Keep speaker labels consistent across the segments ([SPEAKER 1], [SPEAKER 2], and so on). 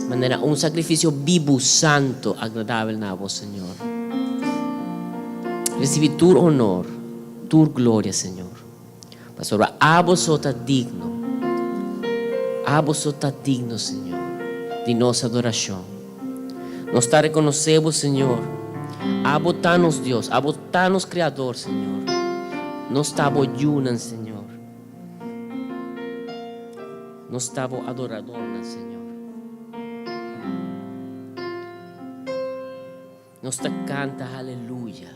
[SPEAKER 1] Manera un sakrifisio bibu, santu, agradabel na Bo, Señor. Risibí tur honor, tur gloria, Señor. Pasobra Abo so ta digno, Abo so ta digno, Señor, di nos adorashon. Nos ta rekonosé Bo, Señor. Abo ta nos Dios, Abo ta nos Kreador, Señor. Nos ta Bo yunan, Señor. Nos ta Bo adoradornan, Señor. Nos ta kanta haleluya.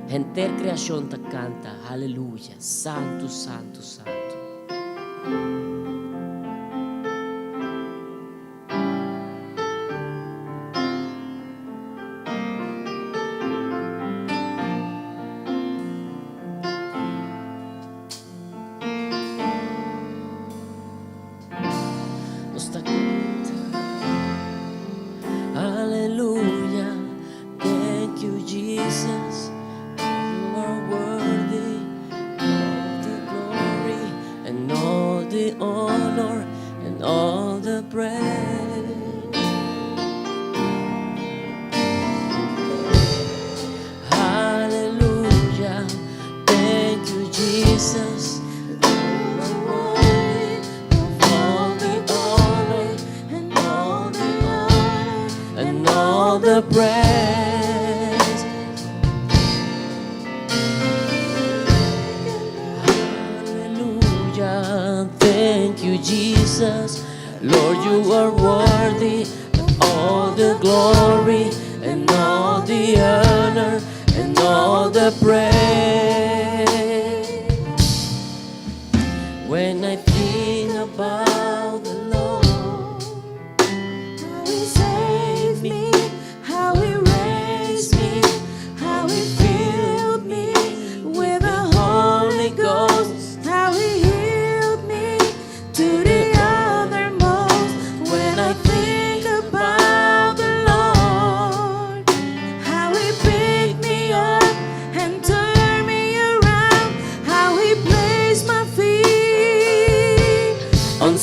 [SPEAKER 1] Henter kreashon ta kanta haleluya. Santu, santu, santu. Nos ta canta Aleluya Thank you Jesus You are worthy All the glory And all the honor And all the praise Hallelujah, thank you Jesus. And all the praise. Hallelujah, thank you Jesus. Lord, you are worthy of all the glory and all the honor and all the praise. When I think about the Lord,
[SPEAKER 2] how He saved me, how He raised me, how He filled me with the Holy Ghost, how He healed me to the uttermost. When I think about the Lord, how He picked me up and turned me around, how He placed my feet
[SPEAKER 1] on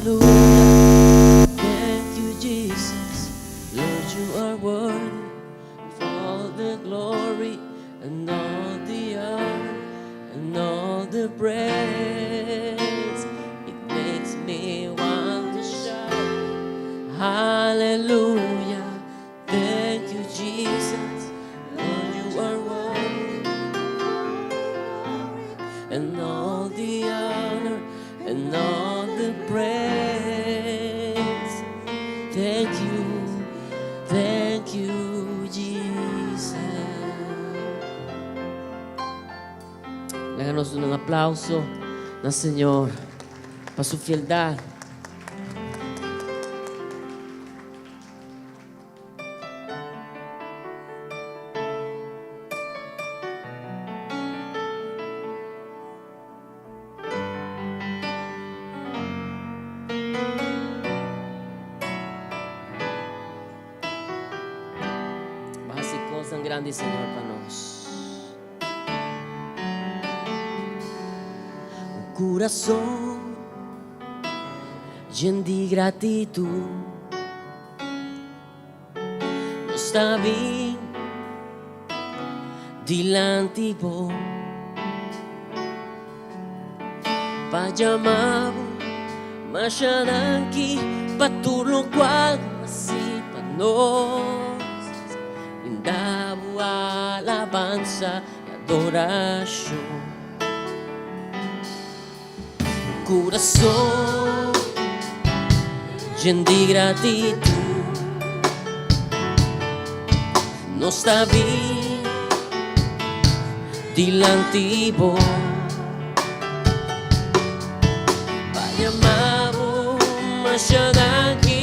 [SPEAKER 1] Hallelujah. Thank you, Jesus. Lord, you are worthy of all the glory and all the honor and all the praise. It makes me want to shout, Hallelujah. Thank you, Jesus. Lord, you are worthy and all the honor and all the praise. Thank you, Jesus. Laga nos un aplauso na Señor pa su fieldat. Bo a hasi kosnan grandi, Señor, pa nos. Un kurason yen di gratitut. Nos ta bin dilanti bo pa yama bo masha danki pa tur lokual bo a hasi pa nos. Brinda bo alabansa i adorashon. Un kurason yen di gratitut nos ta bin dilanti bo pa yama bo masha danki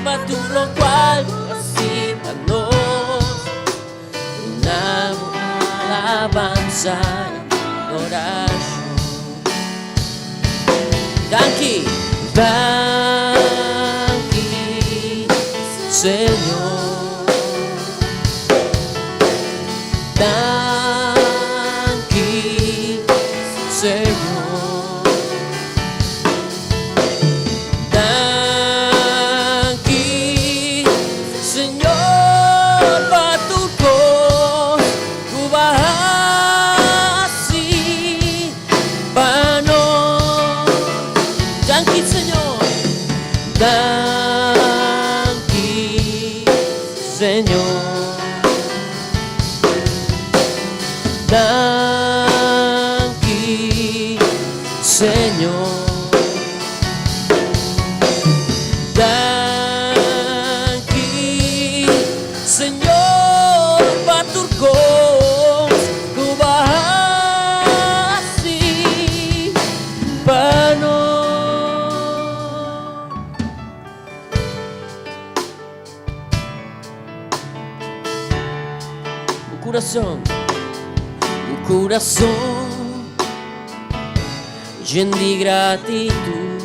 [SPEAKER 1] pa tur lokual bo a hasi pa nos. Duna bo alabansa i adorashon. Danki, danki, Señor. Danki, Señor. Danki, Señor, pa tur kos ku bo a hasi pa nos. Danki, Señor. Danki, Señor. Danki, Señor. Danki, Señor, pa tur kos ku bo a hasi pa nos. Un kurason, un kurason yen di gratitut.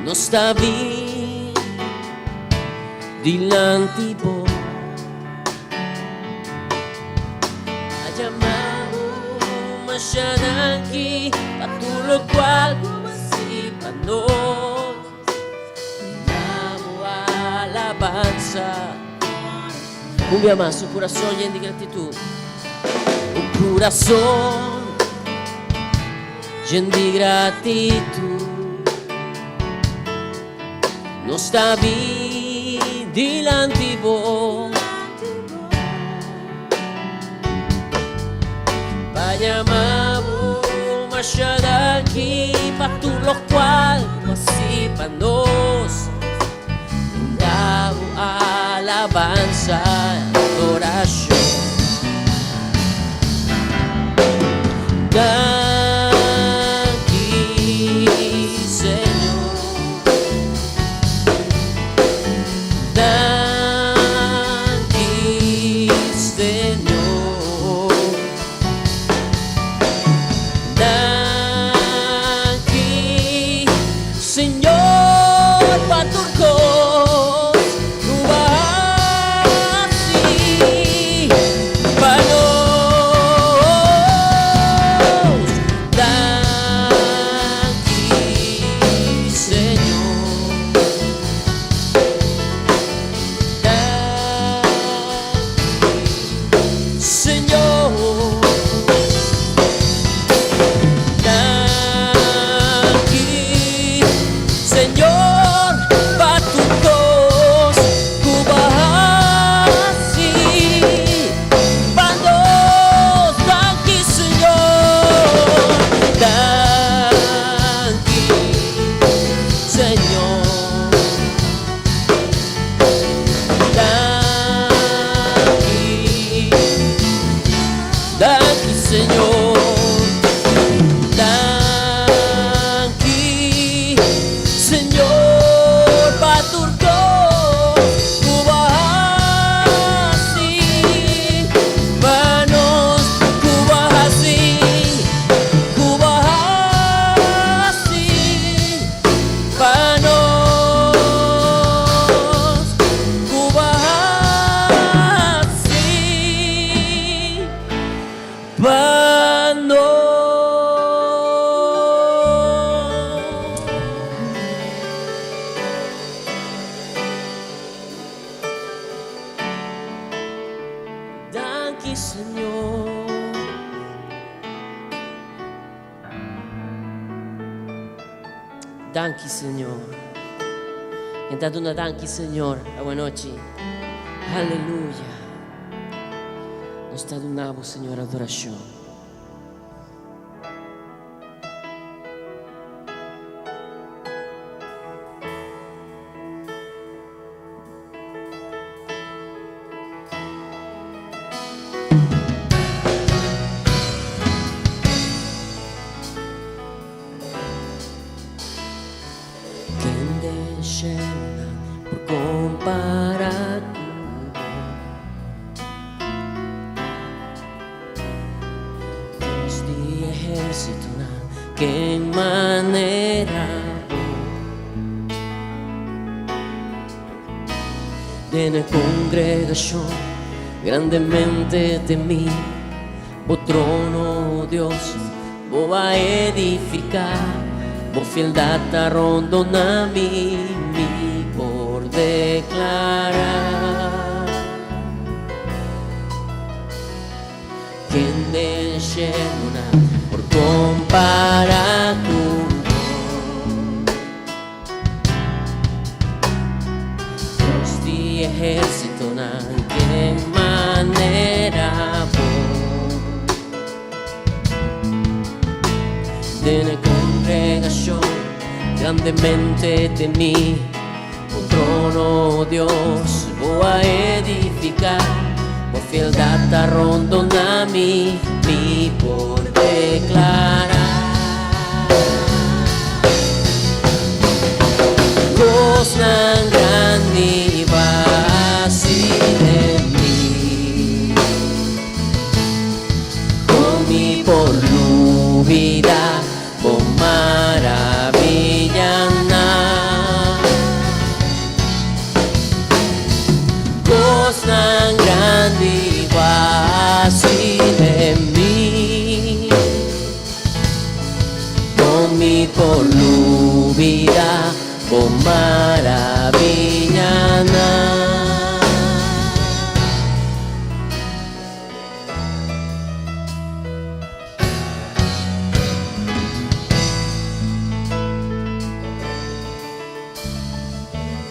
[SPEAKER 1] Nos ta bin dilanti bo pa yama bo masha danki pa tur lokual bo a hasi pa nos. Duna bo alabansa. Un bia mas, un kurason yen di gratitut. Un kurason yen di gratitut. Nos ta bin dilanti bo pa yama bo masha danki pa tur lokual bo a hasi pa nos. Brinda bo alabansa i adorashon. Danki, Señor. Danki, Señor. Danki, Señor, pa tur kos ku bo a hasi pa nos. Danki Señor. Ken ta duna danki Señor awanochi? Aleluya. Nos ta duna bo Señor adorashon. Ken den shèlnan por kompará ku bo? Dios di ehérsitonan, ken manera bo? Den e kongregashon grandemente temí. Bo trono, o Dios, bo a edifiká, bo fieldat ta rondona mi, mi por deklará. Ken den shelunan por kompará ku bo? Dios di ehérsitonan, ken manera bo? Den e kongregashon grandemente temí, bo trono, o Dios, bo a edifiká, bo fieldat ta rondona mi, mi por deklará. Kosnan grandi bo a hasi den mi, Kon mi por lubidá bo maravillanan? Kosnan grandi bo a hasi den mi. Kon mi por lubida bo maravillanan?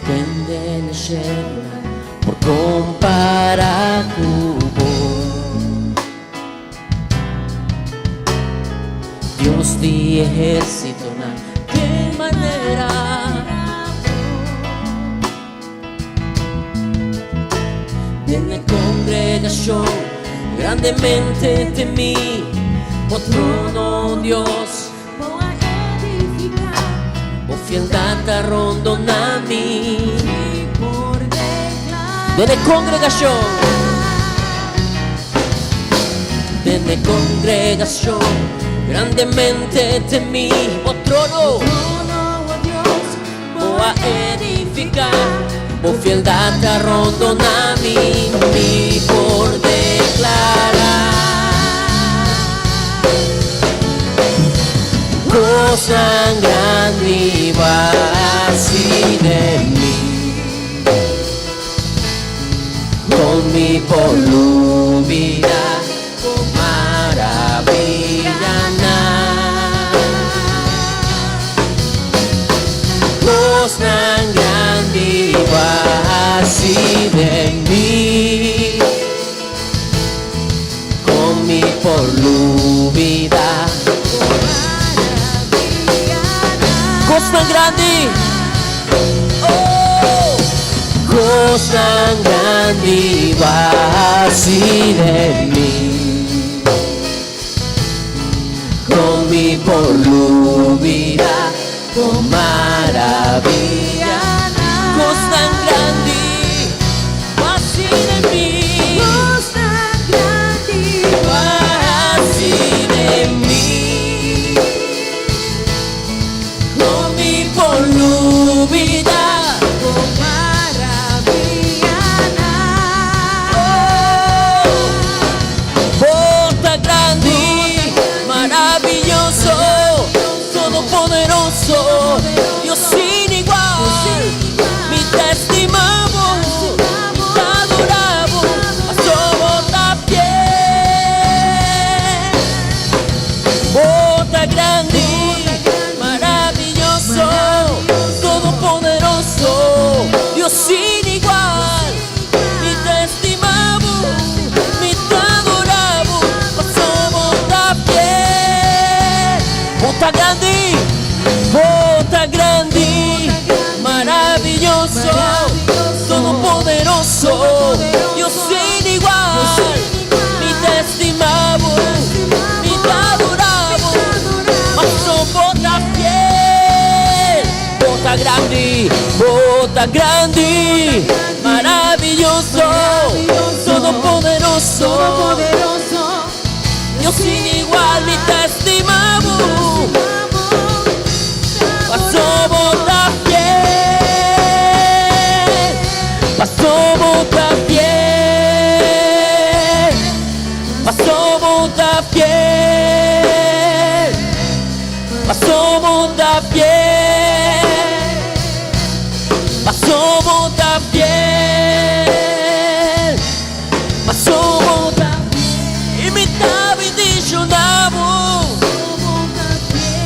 [SPEAKER 1] Ken den e shèlnan por kompará ku bo? Dios di ehérsitonan, ken manera Den e kongregashon grandemente temí, Bo trono, Dios,
[SPEAKER 2] Bo a edifiká.
[SPEAKER 1] Bo fieldat ta rondoná mi.
[SPEAKER 2] Mi por deklará.
[SPEAKER 1] Den e kongregashon. Den e kongregashon grandemente temí. Bo trono.
[SPEAKER 2] Bo trono, o Dios,
[SPEAKER 1] bo a edifiká. Bo fieldat ta rondoná mi. Mi por deklará. Kosnan grandi bo a hasi den mi. Kon mi por lubidá bo maravillanan? Kosnan grandi bo a hasi den mi. Kon mi por lubidá
[SPEAKER 2] bo maravillanan?
[SPEAKER 1] Kosnan grandi, oh! Kosnan grandi bo a hasi den mi. Kon mi por lubidá bo maravillanan? Kosnan grandi bo a hasi den mi.
[SPEAKER 2] Kosnan grandi
[SPEAKER 1] bo a hasi den mi. Kon mi por lubidá
[SPEAKER 2] bo maravillanan?
[SPEAKER 1] Oh, bo ta grandi, maravioso, todopoderoso, Dios sin igual. Mi ta stima bo, mi ta adorá bo, paso bo ta fiel. Bo ta grandi, maravioso. Bo ta grandi, Bo ta grandi, maraviyoso, todopoderoso, Dios sin igual. Mi ta estima Bo, mi ta adora Bo, paso Bo ta fiel. Bo ta grandi, Bo ta grandi, maraviyoso, todopoderoso, Dios sin igual. Mi ta estima Bo, paso Bo ta fiel, paso Bo ta fiel, paso Bo ta fiel, paso Bo ta fiel, paso Bo ta fiel, paso Bo ta. I mi ta bendishoná Bo,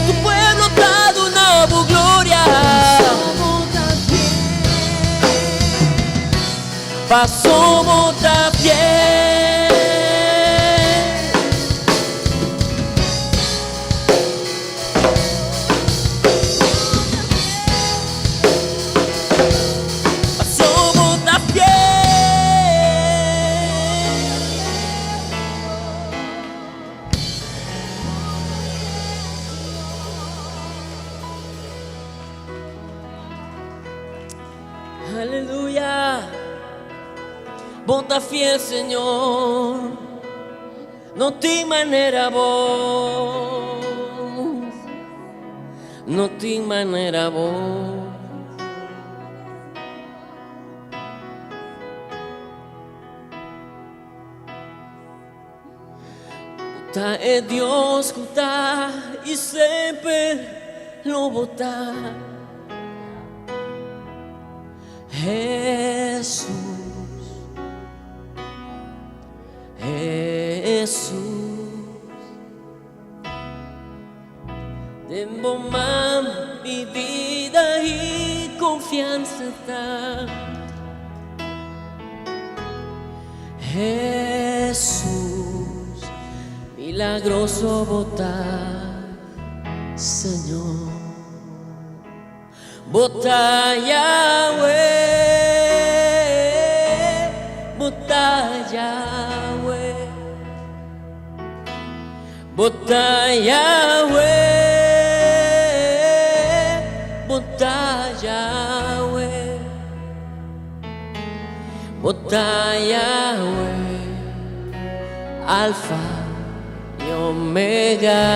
[SPEAKER 1] Tu pueblo ta duna Bo gloria. Paso Bo ta fiel. Paso Bo ta fiel. Aleluya. Bo ta fiel, Señor. No tin manera Bo. No tin manera Bo. Bo ta e Dios ku ta i semper lo bo ta. Hesus, Hesus. Den bo man mi bida i konfiansa ta. Hesus, milagroso bo ta, Señor. Bo ta Yahweh, Bo ta Yahweh, Bo ta Yahweh, Bo ta Yahweh, Bo ta Yahweh, Alfa i Omega.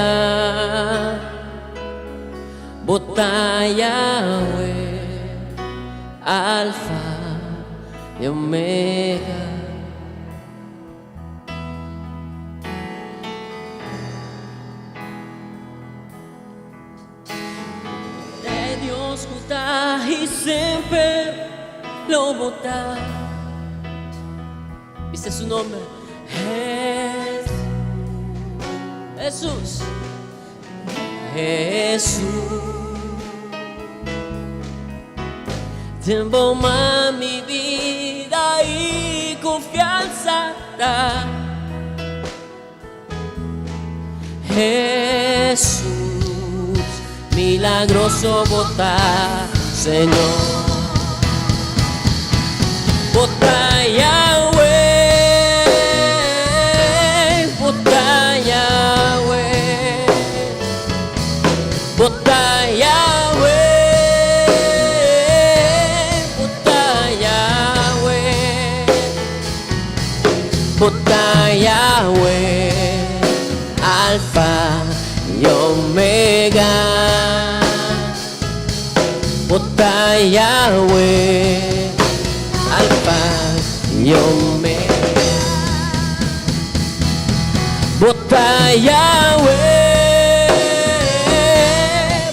[SPEAKER 1] Bo ta Yahweh, Alfa i Omega. Ta e Dios ku ta i semper lo bo ta. Bisa su nomber. Hesus. Hesus. Den bo man mi bida i konfiansa ta. Hesus, milagroso bo ta, Señor. Bo ta Yahweh, bo ta Yahweh, bo ta Yahweh, bo ta Yahweh, bo ta Yahweh, Alfa i Omega. Bo ta Yahweh, Alfa i Omega. Bo ta Yahweh,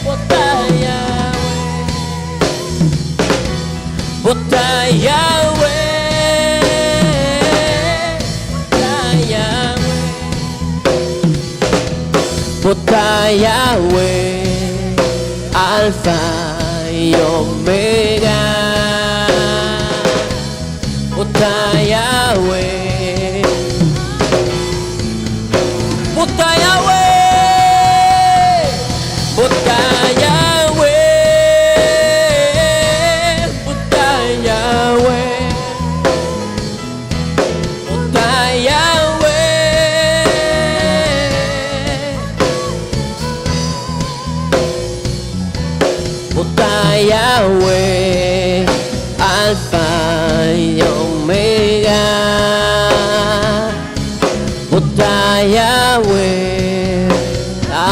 [SPEAKER 1] Bo ta Yahweh, Bo ta Yahweh, Bo ta Yahweh, Bo ta Yahweh, Alfa i Omega. Bo ta Yahweh. Bo ta Yahweh.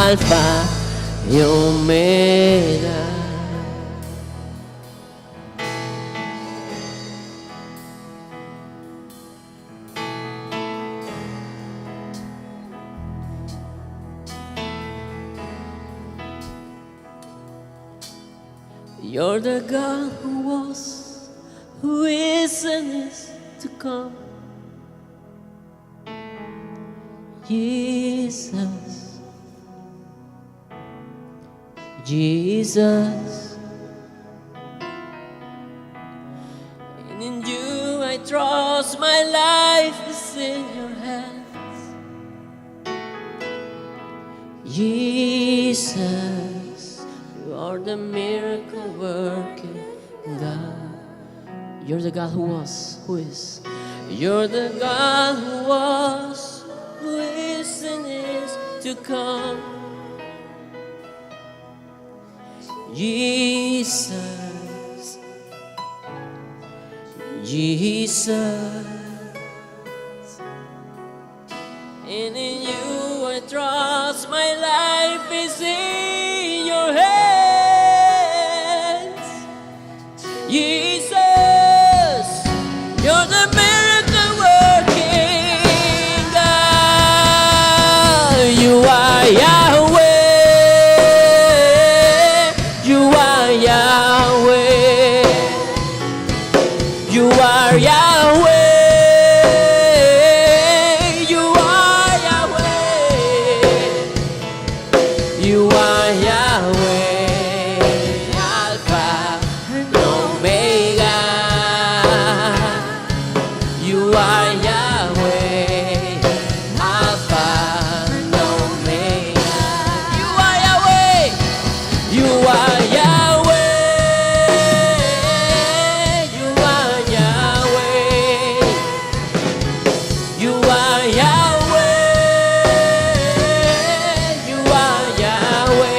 [SPEAKER 1] Alfa i Omega. You're the God who was, who is, and is to come. Jesus, Jesus. And in you I trust, my life is in your hands. Jesus, you are the miracle working God. You're the God who was, who is. You're the God who was, who is, and is to come. Jesus, Jesus. And in you I trust, my life is in your hands. Jesus, you're the miracle working God. You are Yahweh. You are Yahweh. You are Yahweh. You are Yahweh. You are Yahweh, Alpha and Omega. You are Yahweh, Alpha and Omega. You are Yahweh. You are Yahweh. You are Yahweh. You are Yahweh. You are Yahweh.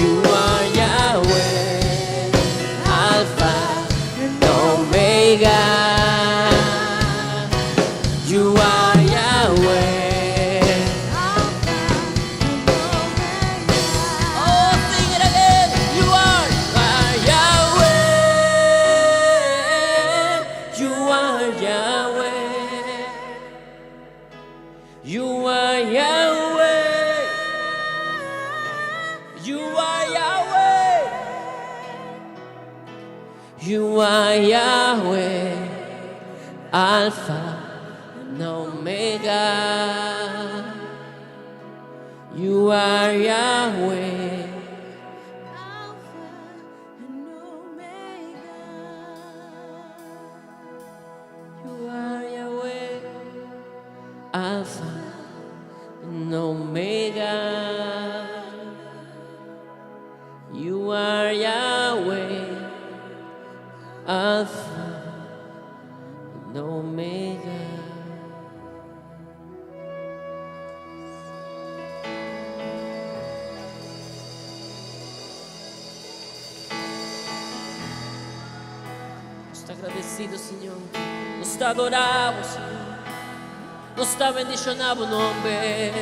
[SPEAKER 1] You are Yahweh. Alpha and Omega. You are Yahweh. Oh, sing it again. You are Yahweh. You are Yahweh. You are Yahweh. You are Yahweh. You are Yahweh. Alpha and Omega. You are Yahweh.
[SPEAKER 2] Alpha and Omega.
[SPEAKER 1] You are Yahweh. Alpha and Omega. You are Yahweh. Alpha and Omega. Nos ta agradecido, Señor. Nos ta adorá, Señor. Nos ta bendishoná bo nomber.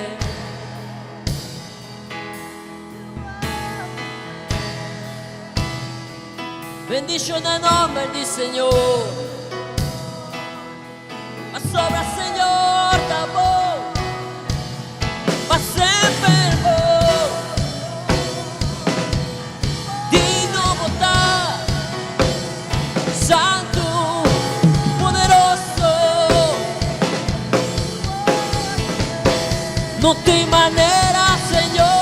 [SPEAKER 1] Bendishoná nomber di Señor. Pasobra Señor ta bon. Pa semper bon. Digno bo ta. Santu, poderoso. No tin manera, Señor.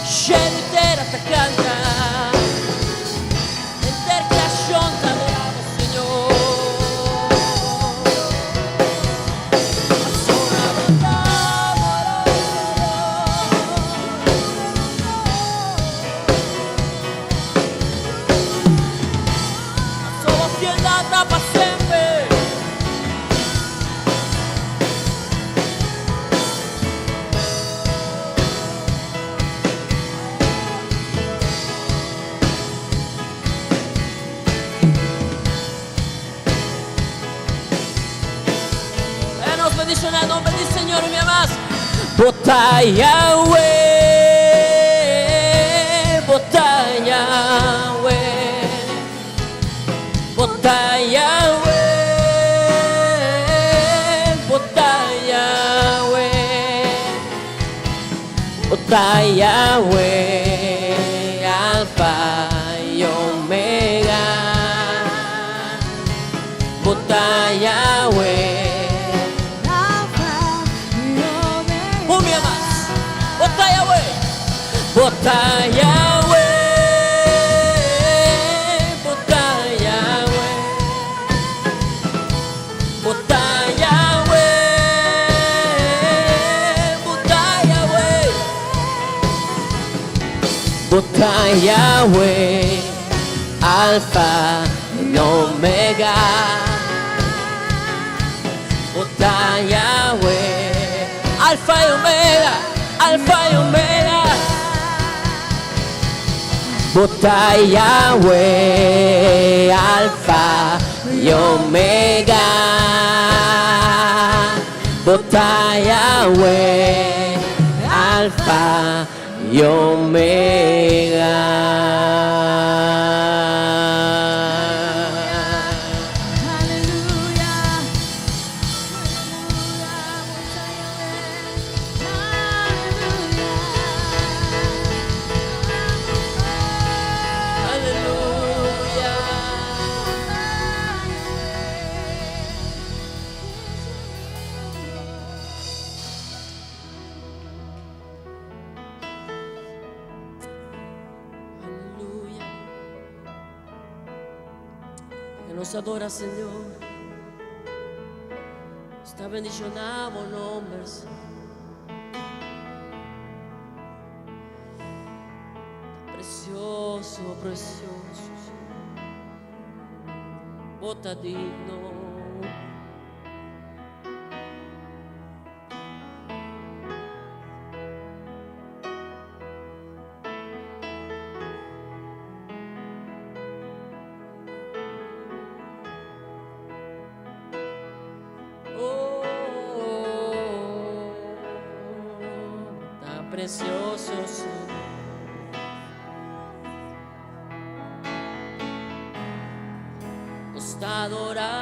[SPEAKER 1] Shelu i tera ta kanta. Henter kreashon ta adorá, Señor. Pasobra bo ta amoroso. Pasobra fieldat ta pa semper. Bendishoná nomber di Señor un bia mas. Bo ta Yahweh, Bo ta Yahweh, Bo ta Yahweh, Bo ta Yahweh, Bo ta Yahweh, Alfa y Omega. Bo ta Yahweh.
[SPEAKER 2] Alfa y Omega.
[SPEAKER 1] Un bia mas. Bo ta Yahweh. Bo ta Yahweh. Bo ta Yahweh. Bo ta Yahweh. Bo ta Yahweh. Bo ta Yahweh. Alfa y Omega. Bo ta Yahweh. Alfa y Omega. Alfa y Omega. Bo ta Yahweh. Alfa y Omega. Bo ta Yahweh. Alfa y Omega.
[SPEAKER 2] Aleluya. Aleluya. Bo ta Yahweh. Aleluya.
[SPEAKER 1] Aleluya. Aleluya. Que nos adora, Señor. Nos ta bendishoná bo nòmber, Señor. Presioso, presioso, Señor. Bo ta digno. Oh, ta presioso, Señor. Nos ta adorá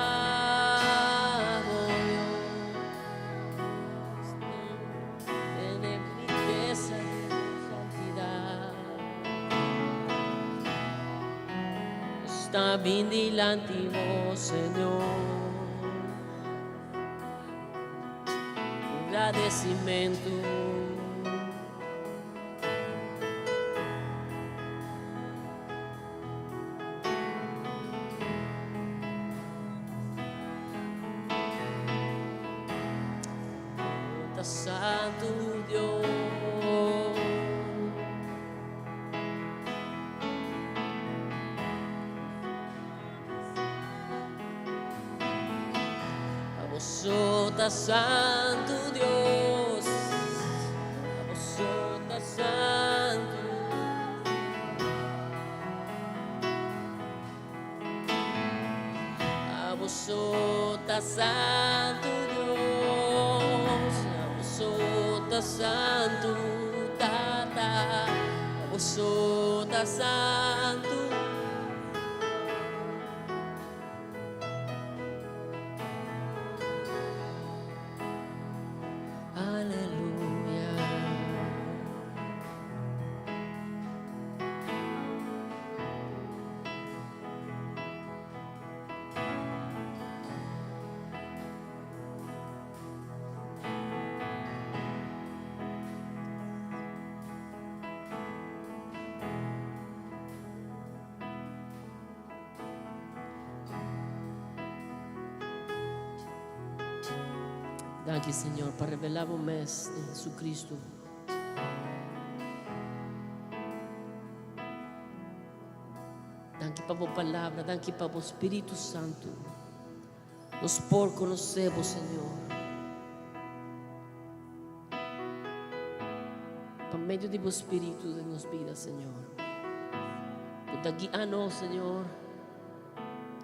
[SPEAKER 1] bo, Dios. En riqueza de tu santidad. Nos ta bin dilanti bo, Señor. Gradisimentu. Ta Santu Dios. Abo so ta Santu Dios. Abo so ta Santu. Abo so ta Santu Dios. Abo so ta Santu Tata. Abo so ta Santu. Aleluya. Danki, Señor, pa revelá bo mes den Jesucristo. Danki pa bo palabra, danki pa bo Spiritu Santu. Nos por konosé bo, Señor. Pa medio di bo Spiritu den nos bida, Señor. Ku ta guia nos, Señor,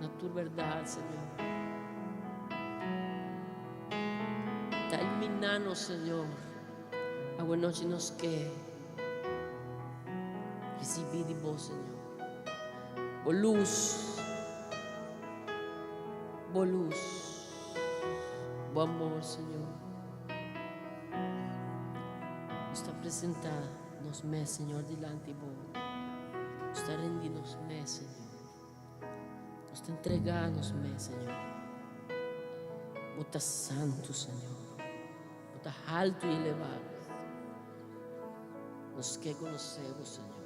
[SPEAKER 1] na tur bèrdat, Señor. Iluminá nos, Señor. Awe nochi nos ke risibí di Bo, Señor. Bo lus, Bo lus, Bo amor, Señor. Nos ta presentá nos mes, Señor, dilanti Bo. Nos ta rindi nos mes, Señor. Nos ta entregá nos mes, Señor. Bo ta santu, Señor. Bo ta haltu i elevá. Nos ke konosé Bo, Señor.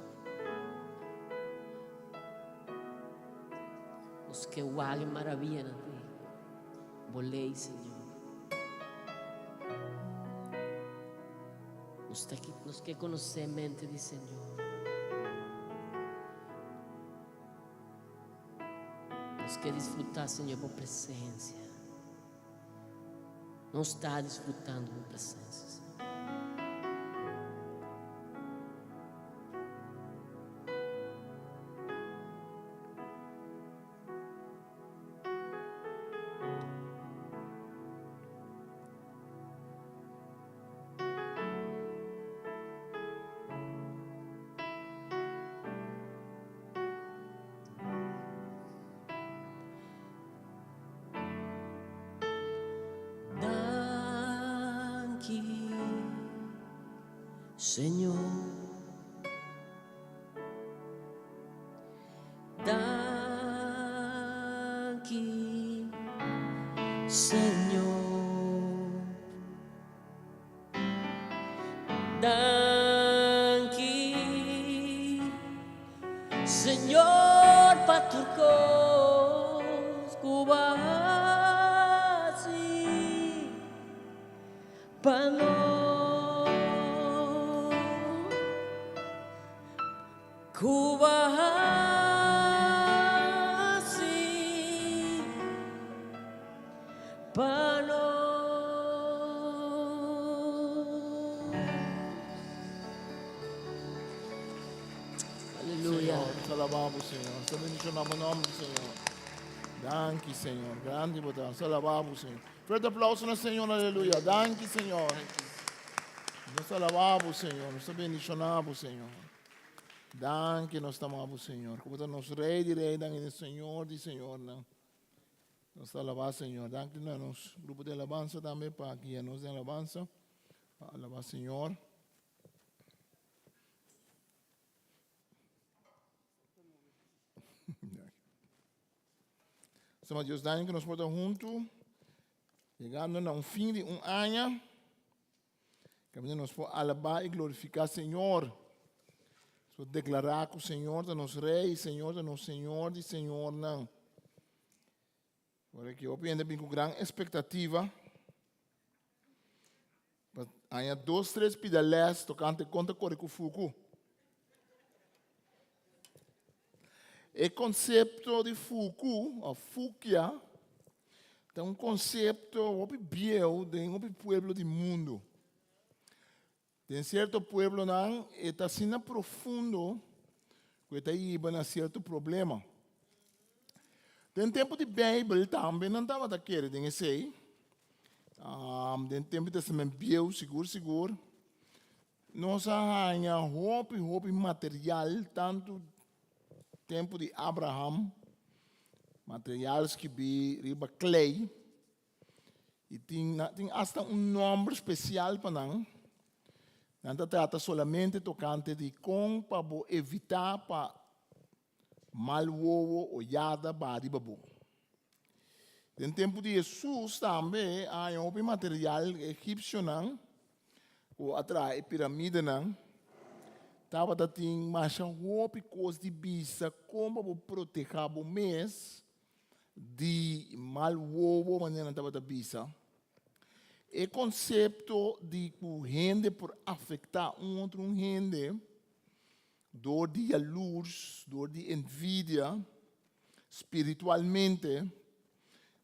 [SPEAKER 1] Nos ke wak e maravianan di Bo lei, Señor. Nos ta nos ke konosé mente di Señor. Nos ke disfrutá, Señor, Bo presensia. Nos ta disfrutando Bo presensia, Señor. Danki, Señor. Danki, Señor. Danki Señor pa tur kos ku bo a hasi pa nos. Ku bo a hasi pa nos. Aleluya.
[SPEAKER 3] Señor, nos alabá bo, Señor. Nos ta bendiciona bo nomber, Señor. Danki, Señor. Grandi bo ta. Nos alabá bo, Señor. Fuerte aplauso na Señor, aleluya. Danki, Señor. Nos alabá bo, Señor. Nos ta bendiciona bo, Señor. Danki nos ta ama bo, Señor. Ku bo ta nos Rey di reynan i Señor di señornan. Nos ta alabá Señor. Danki na nos grupo di alabansa tambe pa guia nos den alabansa. Pa alabá Señor. Stima Dios, danki ku nos por ta huntu, yegando na un fin di un aña. Kaminda nos por alabá i glorifiká Señor. Nos por deklará ku Señor ta nos Rei, Señor ta nos Señor di señornan. Ora ki hopi hende bin ku gran espektativa pa haña dos tres pida lès tokante kon ta kore ku fuku. E konsepto di fuku òf fukia ta un konsepto hopi bieu den hopi pueblo di mundu. Den sierto pueblonan e ta asina profundo ku e ta hiba na sierto problema. Den tempu di Beibel tambe nan tabata kere den esei. Den tempu di Testament Bieu sigur sigur. Nos a haña hopi hopi material tantu tempu di Abraham, material skibí riba klei, i tin tin asta un nòmber spesial pa nan. Nan ta trata solamente tokante di kon pa bo evitá pa mal wowo o yada baha riba bo. Den tempu di Hesus tambe a haña hopi material egipsionan ku a traha e piramidenan tabata tin masha hopi kos di bisa kon pa bo protehá bo mes di mal wowo manera nan tabata bisa. E konsepto di ku hende por afektá un otro un hende Dor di yalurs, dor di envidia, spiritualmente,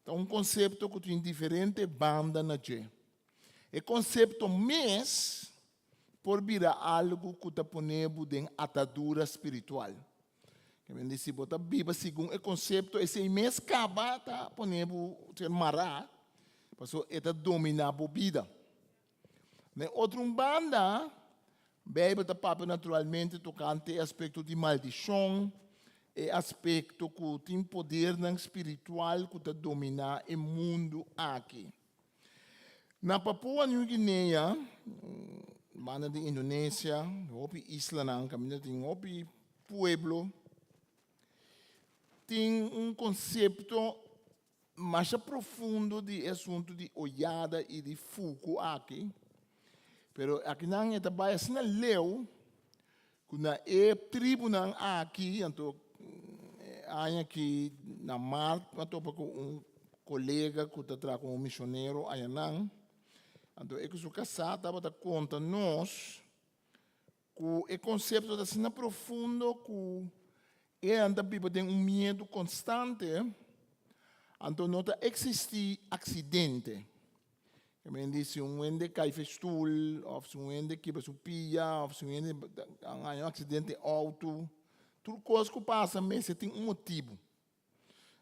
[SPEAKER 3] ta un konsepto ku tin diferente banda na dje. E konsepto mes por bira algu ku ta pone bo den atadura spiritual. Ke men di si bo ta biba segun e konsepto, esei mes kaba ta pone bo ser mará, pasobra e ta dominá bo bida. Na otro un banda, Beibel ta papia naturalmente tokante e aspekto di maldishon, e aspekto ku tin podernan spiritual ku ta dominá e mundu aki. Na Papua New Guinea, banda di Indonesia, hopi islanan kaminda tin hopi pueblo, tin un konsepto masha profundo di e asuntu di oyada i di fuku aki, pero akinan e ta bai asina leu ku na e tribunan aki, anto e aña aki na mart mi a topa ku un kolega ku ta traha komo misionero ayanan, anto e ku su kasá tabata konta nos ku e konsepto ta asina profundo ku e nan ta biba den un miedu konstante, anto no ta eksistí aksidente. Ke men di si un hende kai for e stul òf si un hende kibra su pia òf si un hende haña un aksidente outo, tur kos ku pasa mester tin un motibu.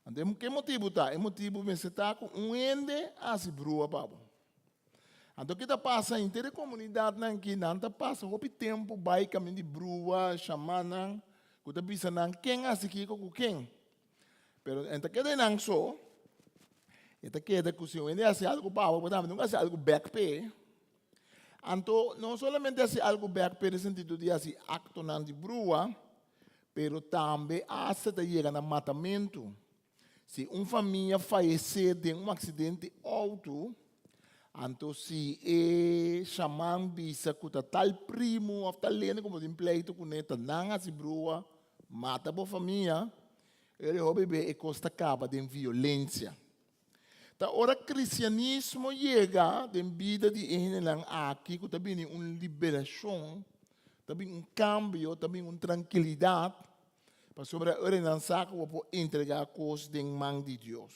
[SPEAKER 3] Anto ke motibu ta? E motibu mester ta ku un hende a hasi brua pa bo. Anto ke ta pasa henter e komunidatnan aki nan ta pasa hopi tempu bai kaminda di brua, shamannan ku ta bisa nan ken a hasi kiko ku ken. Pero e ta keda einan so, e ta keda ku si un hende hasi algu pa bo, bo tambe nunka hasi algu bèk p'e. Anto no solamente hasi algu bèk p'e den sentido di hasi aktonan di brua, Pero tambe asta ta yega na matamentu. Si un famia fayesé den un aksidente outo, anto si e shaman bisa ku ta tal primu òf tal hende ku bo tin pleitu kuné ta nan hasi brua mata bo famia, e hopi be e kos ta kaba den violensia. Ta ora kristianismo yega den bida di e hendenan aki ku ta bini un liberashon, ta bin un kambio, ta bin un trankilidat, pasobra ora nan sa ku bo por entregá kos den man di Dios.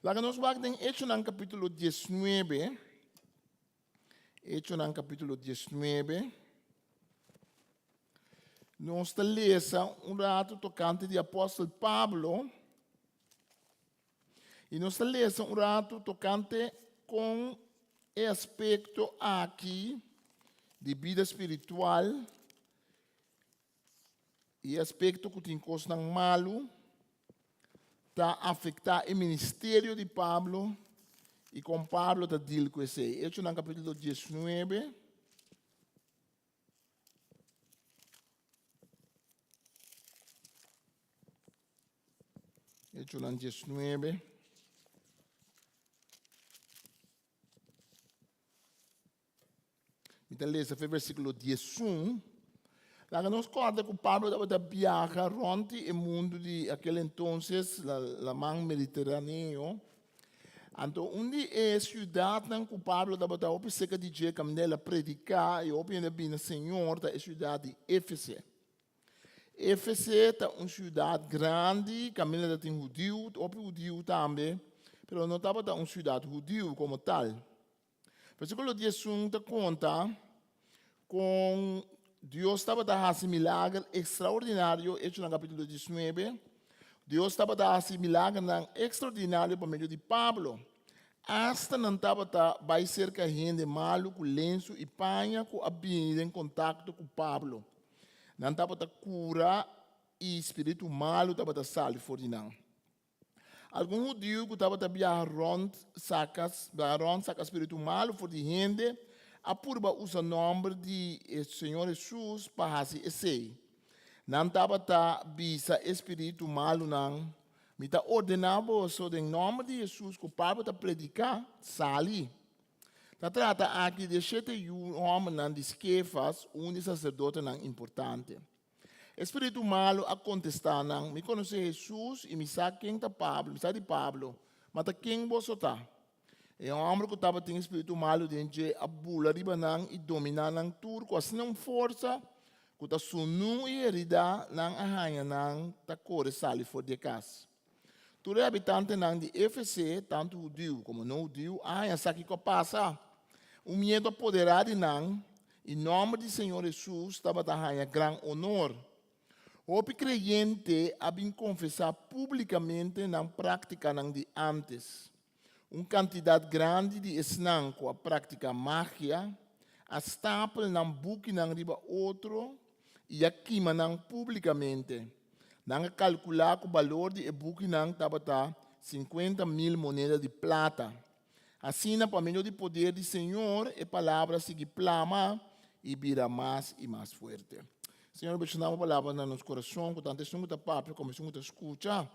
[SPEAKER 3] Laga nos wak den Echonan kapítulo diesnuebe, Echonan kapítulo diesnuebe, nos ta lesa un ratu tokante di apòstel Pablo. I nos ta lesa un ratu tokante kon e aspekto aki di bida spiritual i e aspekto ku tin kosnan malu ta afektá e ministerio di Pablo i kon Pablo ta deal ku esei. Echonan kapítulo diesnuebe. Echonan diesnuebe. Mi ta lesa fe versíkulo diesun. Laga nos kòrda ku Pablo tabata biaha rònt di e mundu di akel entonces, la laman Mediteraneo. Anto un di e siudatnan ku Pablo tabata hopi serka di dje kaminda el a prediká i hopi hende a bini na Señor ta e siudat di Éfese. Éfese ta un siudat grandi kaminda ta tin hudiu, hopi hudiu tambe, pero no tabata un siudat hudiu komo tal. Versíkulo diesun ta konta kon Dios tabata hasi milager ekstraordinario, Echonan kapítulo diesnuebe, Dios tabata hasi milagernan ekstraordinario pa medio di Pablo. Asta nan tabata bai serka hende malu ku lensu i paña ku a bini den kontakto ku Pablo. Nan tabata kura i spiritu malu tabata sali for di nan. Algun hudiu ku tabata biaha rònt saka biaha rònt saka spiritu malu for di hende a purba usa nòmber di e Señor Hesus pa hasi esei. Nan tabata bisa e spiritu malunan, Mi ta ordená boso den nòmber di Hesus ku Pablo ta prediká, sali! Ta trata aki di e shete yu hòmbernan di Skefas, un di e saserdotenan importante. E spiritu malu a kontestá nan, Mi konosé Hesus i mi sa ken ta Pablo, mi sa di Pablo, ma ta ken boso ta? E hòmber ku tabatin e spiritu malu den dje a bula riba nan i dominá nan tur ku asina un forsa ku ta sunú i heridá nan a haña nan ta kore sali for di e kas. Tur e habitantenan di Éfese, tantu hudiu komo no hudiu, a haña sa kiko a pasa. Un miedu a poderá di nan, i nòmber di Señor Hesus tabata haña gran onor. Hopi kreyente a bin konfesá públikamente nan práktikanan di ántes. Un kantidat grandi di esnan ku a praktiká magia a stapel nan bukinan riba otro i a kima nan públikamente. Nan a kalkulá ku balor di e bukinan tabata 50.000 moneda di plata. Asina, pa medio di poder di Señor, e palabra a sigui plama i bira mas i mas fuerte. Señor, bendishoná bo palabra na nos kurason, ku tantu esun ku ta papia komo esun ku ta skucha.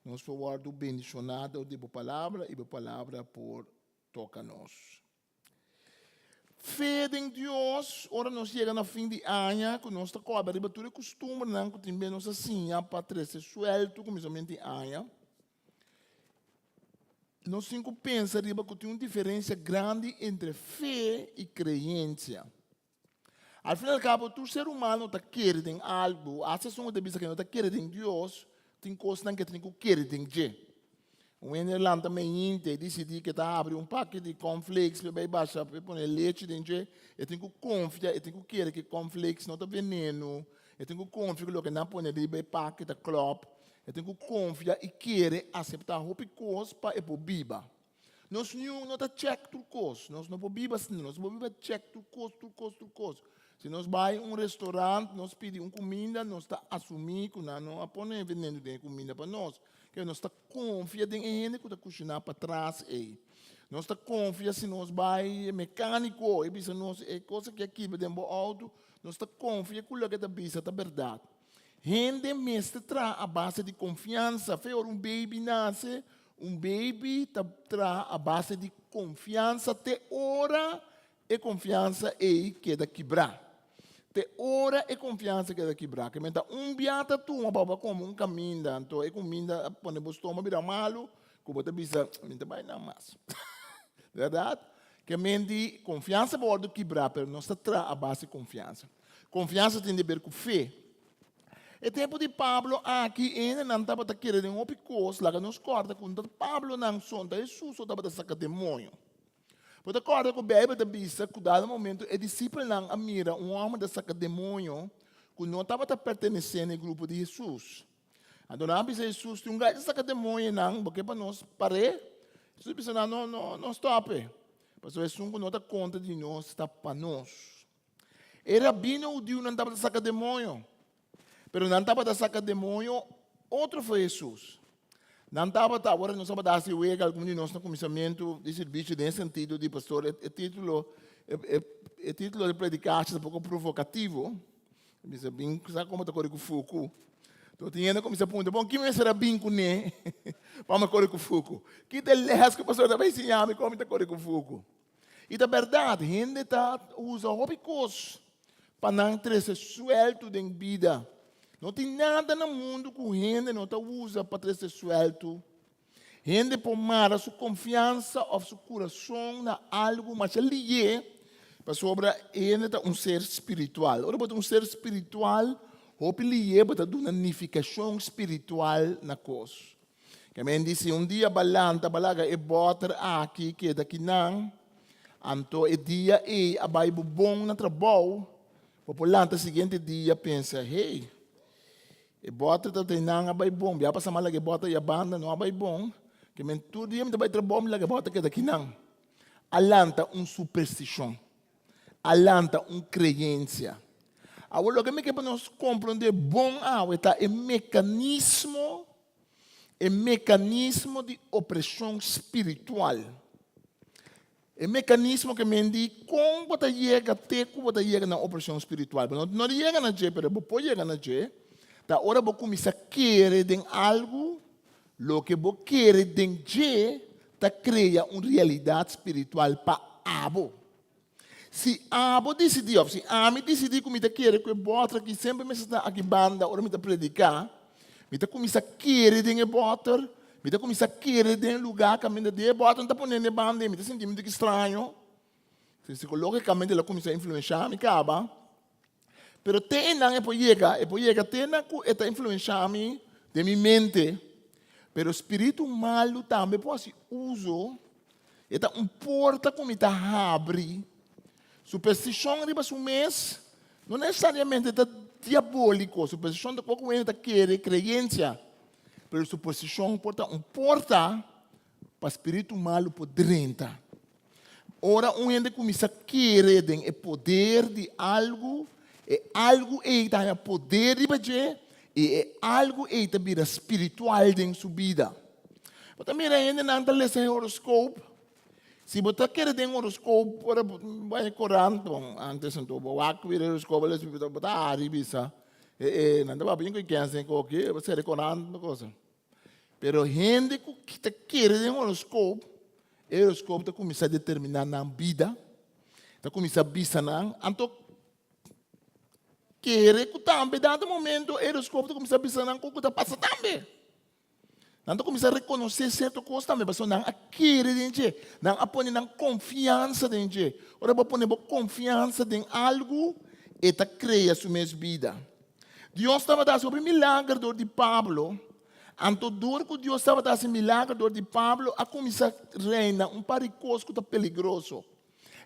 [SPEAKER 3] Nos por wòrdu bendishoná dor di bo palabra i bo palabra por toka nos. Fe den Dios, ora nos yega na fin di aña, ku nos ta kòrda riba tur e kustumbernan ku tin be nos a siña pa trese suèltu kuminsamentu di aña, nos tin ku pensa riba ku tin un diferensia grandi entre fe i kreensia. Al fin al cabo, tur ser humano ta kere den algu. Hasta esun ku ta bisa ku e no ta kere den Dios, tin kosnan ku e tin ku kere den dje. Un hende lanta meinti, e disidí ku e ta habri un paki di cornflakes pa e bai basha, pa e pone lechi den dje, e tin ku konfia, e tin ku kere ku e cornflakes no ta veneno, e tin ku konfia ku loke nan pone riba e paki ta klòp, e tin ku konfia i kere aseptá hopi kos pa e por biba. Nos niun no ta check tur kos. Nos no por biba asina. Nos no por biba check tur kos, tur kos, tur kos. Si nos bai un restaurant, nos pidi un kuminda, nos ta asumí ku nan no a pone veneno den e kuminda pa nos. Ke nos ta konfia den e hende ku ta kushiná patras ei. Nos ta konfia si nos bai e mekániko, e bisa nos e kos aki a kibra den bo outo, nos ta konfia ku loke e ta bisa ta bèrdat. Hende mester traha a base di konfiansa. Fe ora un baby nase, un baby ta traha a base di konfiansa te ora e konfiansa ei keda kibrá. Te ora e konfiansa keda kibrá. Ke men ta un bia ta tuma pa bo a kome un kaminda, anto e kuminda a pone bo stoma bira malu, ku bo ta bisa, mi ta bai nan mas. Bèrdat? Ke men di konfiansa por wòrdu kibrá, pero nos ta traha a base di konfiansa. Konfiansa tin di ber ku fe. E tempu di Pablo aki, e hendenan tabata kere den hopi kos. Laga nos kòrda ku no ta Pablo nan so, no ta Hesus so tabata saka demoño. Bo ta kòrda ku Beibel ta bisa ku dado momentu e disipelnan a mira un hòmber ta saka demoño ku no tabata pertenesé na e grupo di Hesus. Anto nan a bisa Hesus, Tin un gai ta saka demoñonan, bo ke pa nos par'é? Hesus a bisa nan, No, no, no stòp e, pasobra esun ku no ta kontra di nos ta pa nos. E rabino hudiunan tabata saka demoño, pero nan tabata saka demoño otro for Hesus. Nan tabata, ora nos tabata hasi wega, algun di nos na kuminsamentu di sirbishi den e sentido di pastor, e titulo, e titulo di predikashi ta poko provokativo. Bisa bin sa komo ta kore ku fuku. Enton tin hende kuminsá puntra, bon, ki mester a bin kuné pa mi kore ku fuku? Ki ta e lès ku pastor ta bai siña mi kon mi ta kore ku fuku? I ta bèrdat, hende ta usa hopi kos pa nan trese suèltu den bida. No tin nada na mundu ku hende no ta usa pa trese suèltu. Hende por mara su konfiansa òf su kurason na algu masha lié pasobra hende ta un ser spiritual. Ora bo ta un ser spiritual, hopi lié bo ta duna nifikashon spiritual na kos. Ke men di si un dia ba lanta ba laga e bòter aki keda kinan, anto e dia ei a bai bo bon na trabou, bo por lanta siguiente dia pensa, hey, e bòter ta einan a bai bon, bia pasa mi a laga e bòter ei a banda no a bai bon, ke men tur dia mi ta bai trabou mi laga e bòter keda kinan. A lanta un superstishon, a lanta un kreensia. Awor loke mi ke pa nos komprondé bon awe ta e mekanismo E mekanismo di opreshon spiritual. E mekanismo ke men di kon bo ta yega te ku bo ta yega na opreshon spiritual. Bo no ta yega na dje, pero bo por yega na dje, ta ora bo kuminsá kere den algu, loke bo kere den dje ta krea un realidat spiritual pa abo. Si abo disidí òf si ami disidí ku mi ta kere ku e bòter aki semper mester sta aki banda ora mi ta prediká, mi ta kuminsá kere den e bòter, mi ta kuminsá kere den e lugá kaminda di e bòter no ta pone na e banda ei, mi ta sinti mi diki straño. Psikológikamente el a kuminsá influenshá mi kaba. Pero te einan e por yega, e por yega te na ku e ta influenshá mi den mi mente. Pero spiritu malu tambe por hasi uso, e ta un porta ku mi ta habri. Superstishon riba su mes no nesesariamente ta diabóliko, superstishon ta kos ku hende ta kere, kreensia. Pero superstishon por ta un porta. pa spiritu malu por drenta. Ora un hende kuminsá kere den e poder di algu, e algu ei ta haña poder riba dje i e algu ei ta bira spiritual den su bida. Bo ta mira hendenan ta lesa e horoskop. Si bo ta kere den horoskop, ora bo bai korant, bon, antes anto bo wak bira horoskop, bo ta hari bisa, e e nan ta papia ku e kens den koki, bo sera e korant, bo cosa. Pero hende ku ta kere den horoskop, e horoskop ta kuminsá determiná nan bida, ta kuminsá bisa nan, anto kere ku tambe dado momento e horoskop ta kuminsá bisa nan ku ta pasa tambe. Nan ta kuminsá rekonosé sierto kos tambe pasobra nan a kere den dje. Nan a pone nan konfiansa den dje. Ora bo pone bo konfiansa den algu, e ta krea su mes bida. Dios tabata hasi hopi milager dor di Pablo. Anto dor ku Dios tabata hasi milager dor di Pablo, a kuminsá reina un par di kos ku ta peligroso.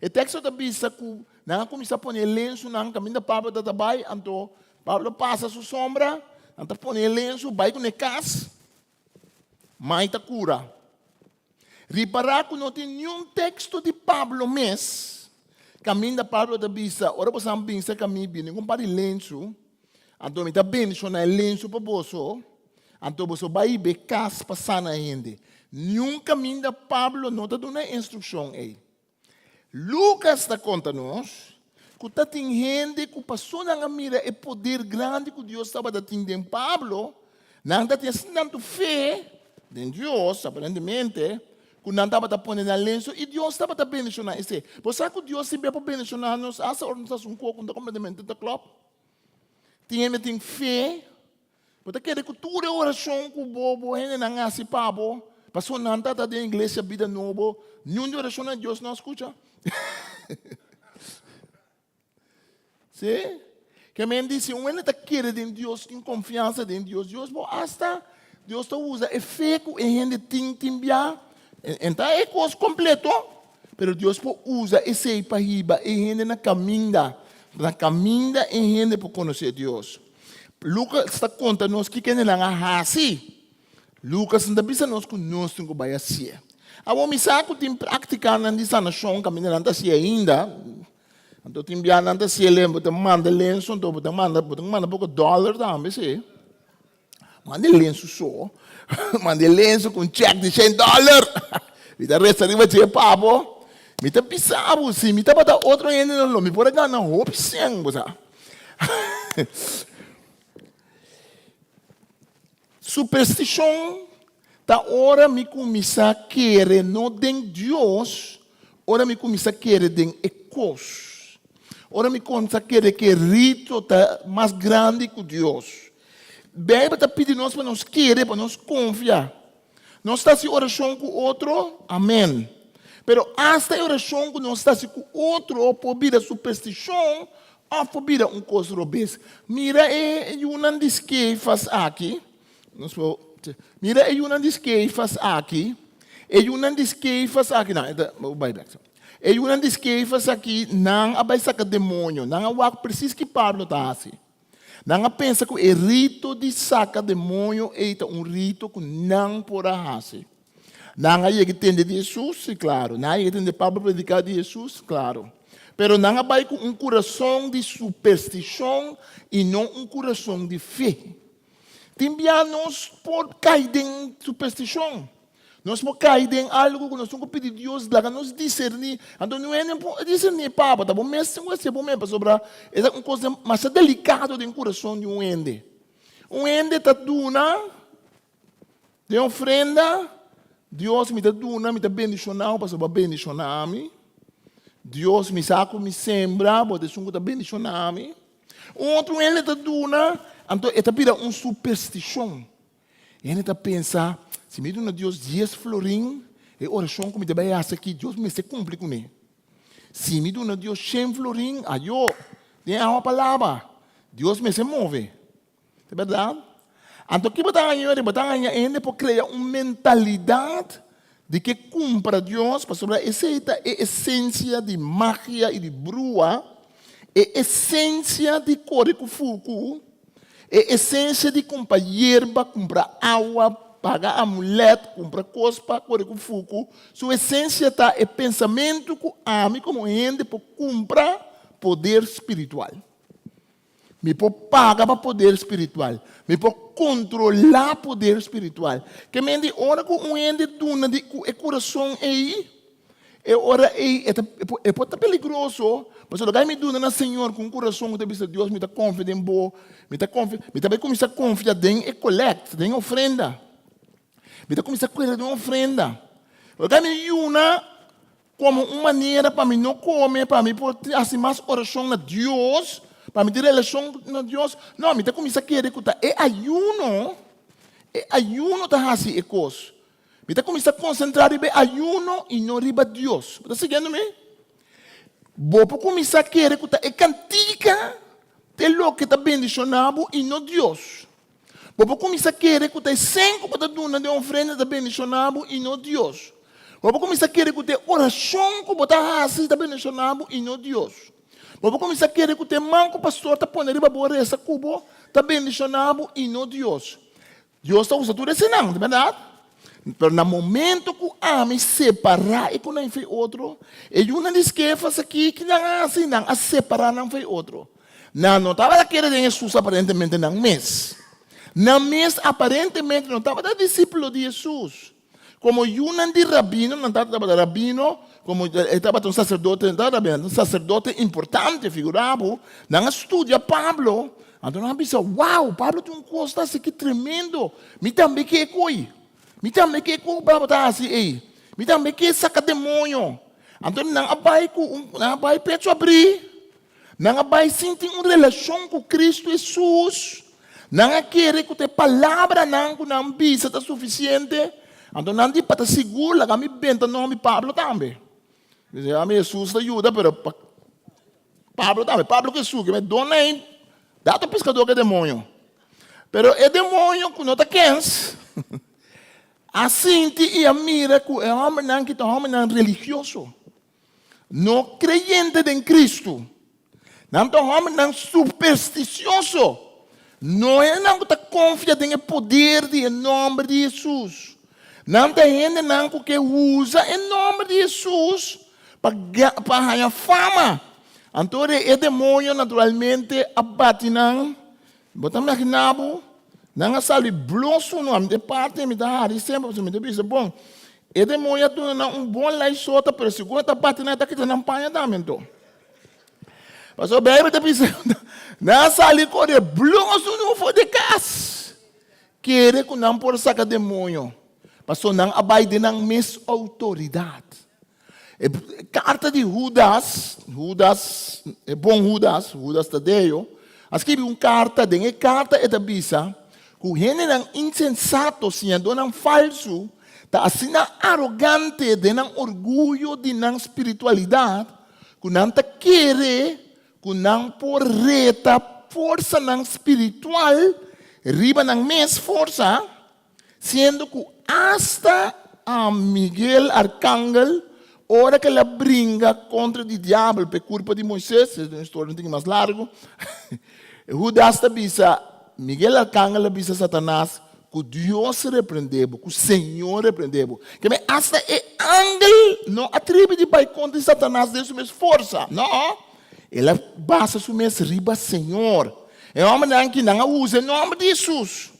[SPEAKER 3] E teksto ta bisa ku nan a kuminsá pone e lensunan kaminda Pablo ta ta bai, anto Pablo pasa su sombra, nan ta pone e lensu bai kuné kas, mai ta kura. Ripará ku no tin niun teksto di Pablo mes kaminda Pablo ta bisa, ora boso a bin serka mi, bini ku un par di lensu, anto mi ta bendishoná e lensu pa boso, anto boso bai be kas pa sana hende. Niun kaminda Pablo no ta duna e instrukshon ei. Lukas ta konta nos ku ta tin hende ku paso nan a mira e poder grandi ku Dios tabata tin den Pablo, nan ta tin asina tantu fe den Dios, aparentemente, ku nan tabata pone nan lenso i Dios tabata bendishoná esei. Bo sa ku Dios siempre por bendishoná nos asta ora nos ta hasi un kos ku no ta kompletamente ta klòp? Tin hende tin fe. Bo ta kere ku tur e orashon ku bo bo hendenan hasi pa bo, pasobra nan ta ta den iglesia Bida Nobo, niun di orashonnan Dios no a skucha? Sí? Ke men di si un hende ta kere den Dios, tin konfiansa den Dios, Dios por asta, Dios ta usa e fe ku e hende tin tin bia, en ta e kos kompleto, pero Dios por usa esei pa hiba e hende na kaminda, na kaminda e hende por konosé Dios. Lucas ta konta nos kiko hendenan a hasi. Lucas no ta bisa nos ku nos tin ku bai hasié. Awor mi sa ku tin práktikanan di sanashon kaminda nan ta hasié ainda. Anto tin bia nan ta hasié len, bo ta manda lensu, anto bo ta manda, bo ta manda poko dòler tambe si. Manda e lensu so. Manda e lensu ku un chèk di shen dòler. Mi ta resa riba dje pa bo. Mi ta bisa bo, si mi tabata otro hende lo mi por a gana hopi sèn, bo sa. Superstishon ta ora mi kuminsá kere no den Dios, ora mi kuminsá kere den e kos. Ora mi kuminsá kere ku e rito ta mas grandi ku Dios. Beibel ta pidi nos pa nos kere, pa nos konfia. Nos ta hasi orashon ku otro? Amèn. Pero asta e orashon ku nos ta hasi ku otro por bira superstishon òf por bira un kos robes. Mira e yunan di Skefas aki. Nos por mira e yunan di Skefas aki. E yunan di Skefas aki, nan, e ta, bo bai bèk. E yunan di Skefas aki, nan a bai saka demoño. Nan a wak presis ki Pablo ta hasi. Nan a pensa ku e rito di saka demoño ei ta un rito ku nan por a hasi. Nan a yega tende di Hesus? Sí, klaru. Nan a yega tende Pablo prediká di Hesus? Klaru. Pero nan a bai ku un kurason di superstishon i no un kurason di fe. Tin bia nos por kai den superstishon. Nos por kai den algu ku nos tin ku pidi Dios laga nos diserní. Anto niun hende por diserní pa bo. Ta bo mes tin ku hasié bo mes pasobra e ta un kos masha delikado den kurason di un hende. Un hende ta duna den ofrenda, Dios mi ta duna, mi ta bendishoná bo pasobra bo a bendishoná mi. Dios mi sa ku mi sembra, bo ta esun ku ta bendishoná mi. Un otro hende ta duna, anto e ta bira un superstishon. Hende ta pensa, si mi duna Dios dies florin, e orashon ku mi ta bai hasi aki, Dios mester kumpli kuné. Si mi duna Dios shen florin, ayo, den awa pa laba, Dios mester move. Ta bèrdat? Anto ki bo ta haña yori? Bo ta haña hende por krea un mentalidat di ke kumpra Dios, pasobra esei ta e esensia di magia i di brua, e esensia di kore ku fuku. E esensia di kumpra yerba, kumpra awa. paga amulet, kumpra kos pa kore ku fuku, su esensia ta e pensamentu ku ami komo hende por kumpra poder spiritual. Mi por paga pa poder spiritual. Mi por kontrolá poder spiritual. Ke men di ora ku un hende duna di ku e kurason ei, e ora ei e ta e por ta peligroso, pasobra loke mi duna na Señor ku un kurason ku ta bisa Dios mi ta konfia den bo, mi ta konfia, mi ta bai kuminsá konfia den e kolèkt, den e ofrenda. Mi ta kuminsá kere den ofrenda. Loke mi yuna Komo un manera pa mi no kome, pa mi por hasi mas orashon na Dios, pa mi tin relashon na Dios. No, mi ta kuminsá kere ku ta e ayuno, e ayuno ta hasi e kos. Mi ta kuminsá konsentrá riba e ayuno i no riba Dios. Bo ta siguiendo mi? Bo por kuminsá kere ku ta e kantika ta e loke ta bendishoná bo i no Dios. Bo por kuminsá kere ku ta e sen ku bo ta duna den ofrenda ta bendishoná bo i no Dios. Bo por kuminsá kere ku ta e orashon ku bo ta hasi ta bendishoná bo i no Dios. Bo por kuminsá kere ku ta e man ku pastor ta pone riba bo resa ku bo ta bendishoná bo i no Dios. Dios ta usa tur eseinan, ta bèrdat? Pero na momento ku ami separá e ku nan for e otro, e yunan di Skefas aki, ki nan a hasi? Nan a separá nan for e otro. Nan no tabata kere den Hesus aparentemente nan mes. Nan mes aparentemente no tabata disípulo di Hesus. Komo yunan di rabino, nan tata tabata rabino, komo e tabata un saserdote, nan tabata rabino, un saserdote importante, figurá bo, nan a studia Pablo, anto nan a bisa, Wow, Pablo tin un kos ta hasi ki tremendo, mi tambe ke koi, mi tambe ke ku Pablo ta hasi ei, mi tambe ke saka demoño. Anto nan a bai ku un, nan a bai pecho abrí. Nan a bai sin tin un relashon ku Kristu Hesus. Nan a kere ku ta e palabranan ku nan bisa ta sufisiente. Anto nan di, Pa ta sigur, laga mi benta nòmber di Pablo tambe. Mi ami Hesus ta yuda, pero pa Pablo tambe. Pablo ku Hesus, ke dona ei da ta piskadó ku e demoño. Pero e demoño ku no ta kens a sinti i a mira ku e hòmbernan ki ta hòmbernan religioso. No kreyente den Kristu. Nan ta hòmbernan superstisioso. No hendenan ku ta konfia den e poder di e nòmber di Hesus. Nan ta hendenan ku ke usa e nòmber di Hesus pa pa haña fama. Anto e demoño naturalmente a bati nan. Bo ta imaginá bo? Nan a sali blo sunu. Ami ta e parti mi ta hari semper pasobra mi ta bisa, bon, e demoño a duna nan un bon laisota, pero sigur e ta bati nan e ta kita nan paña tambe anto. Pasobra Beibel ta bisa, nan a sali kore blo sunu for di kas, kere ku nan por saka demoño, pasobra nan a bai den nan mes outoridat. E karta di Hudas, Hudas, e bon Hudas, Hudas Tadeo, a skibi un karta. Den e karta e ta bisa ku hendenan insensato, siñadónan falsu, ta asina arogante den nan orguyo di nan spiritualidat ku nan ta kere ku nan por reta forsanan spiritual riba nan mes forsa. Siendo ku asta a Miguel Arkangel, ora ku el a bringa kontra di diabel pa e kurpa di Moises, es un historia un tiki mas largu, Hudas ta bisa, Miguel Arkangel a bisa Satanas, ku Dios reprendé bo, ku Señor reprendé bo. Ke men asta e angel no a tribi di bai kontra di Satanas den su mes forsa, no, el a basa su mes riba Señor. E hòmbernan aki nan a usa e nòmber di Hesus.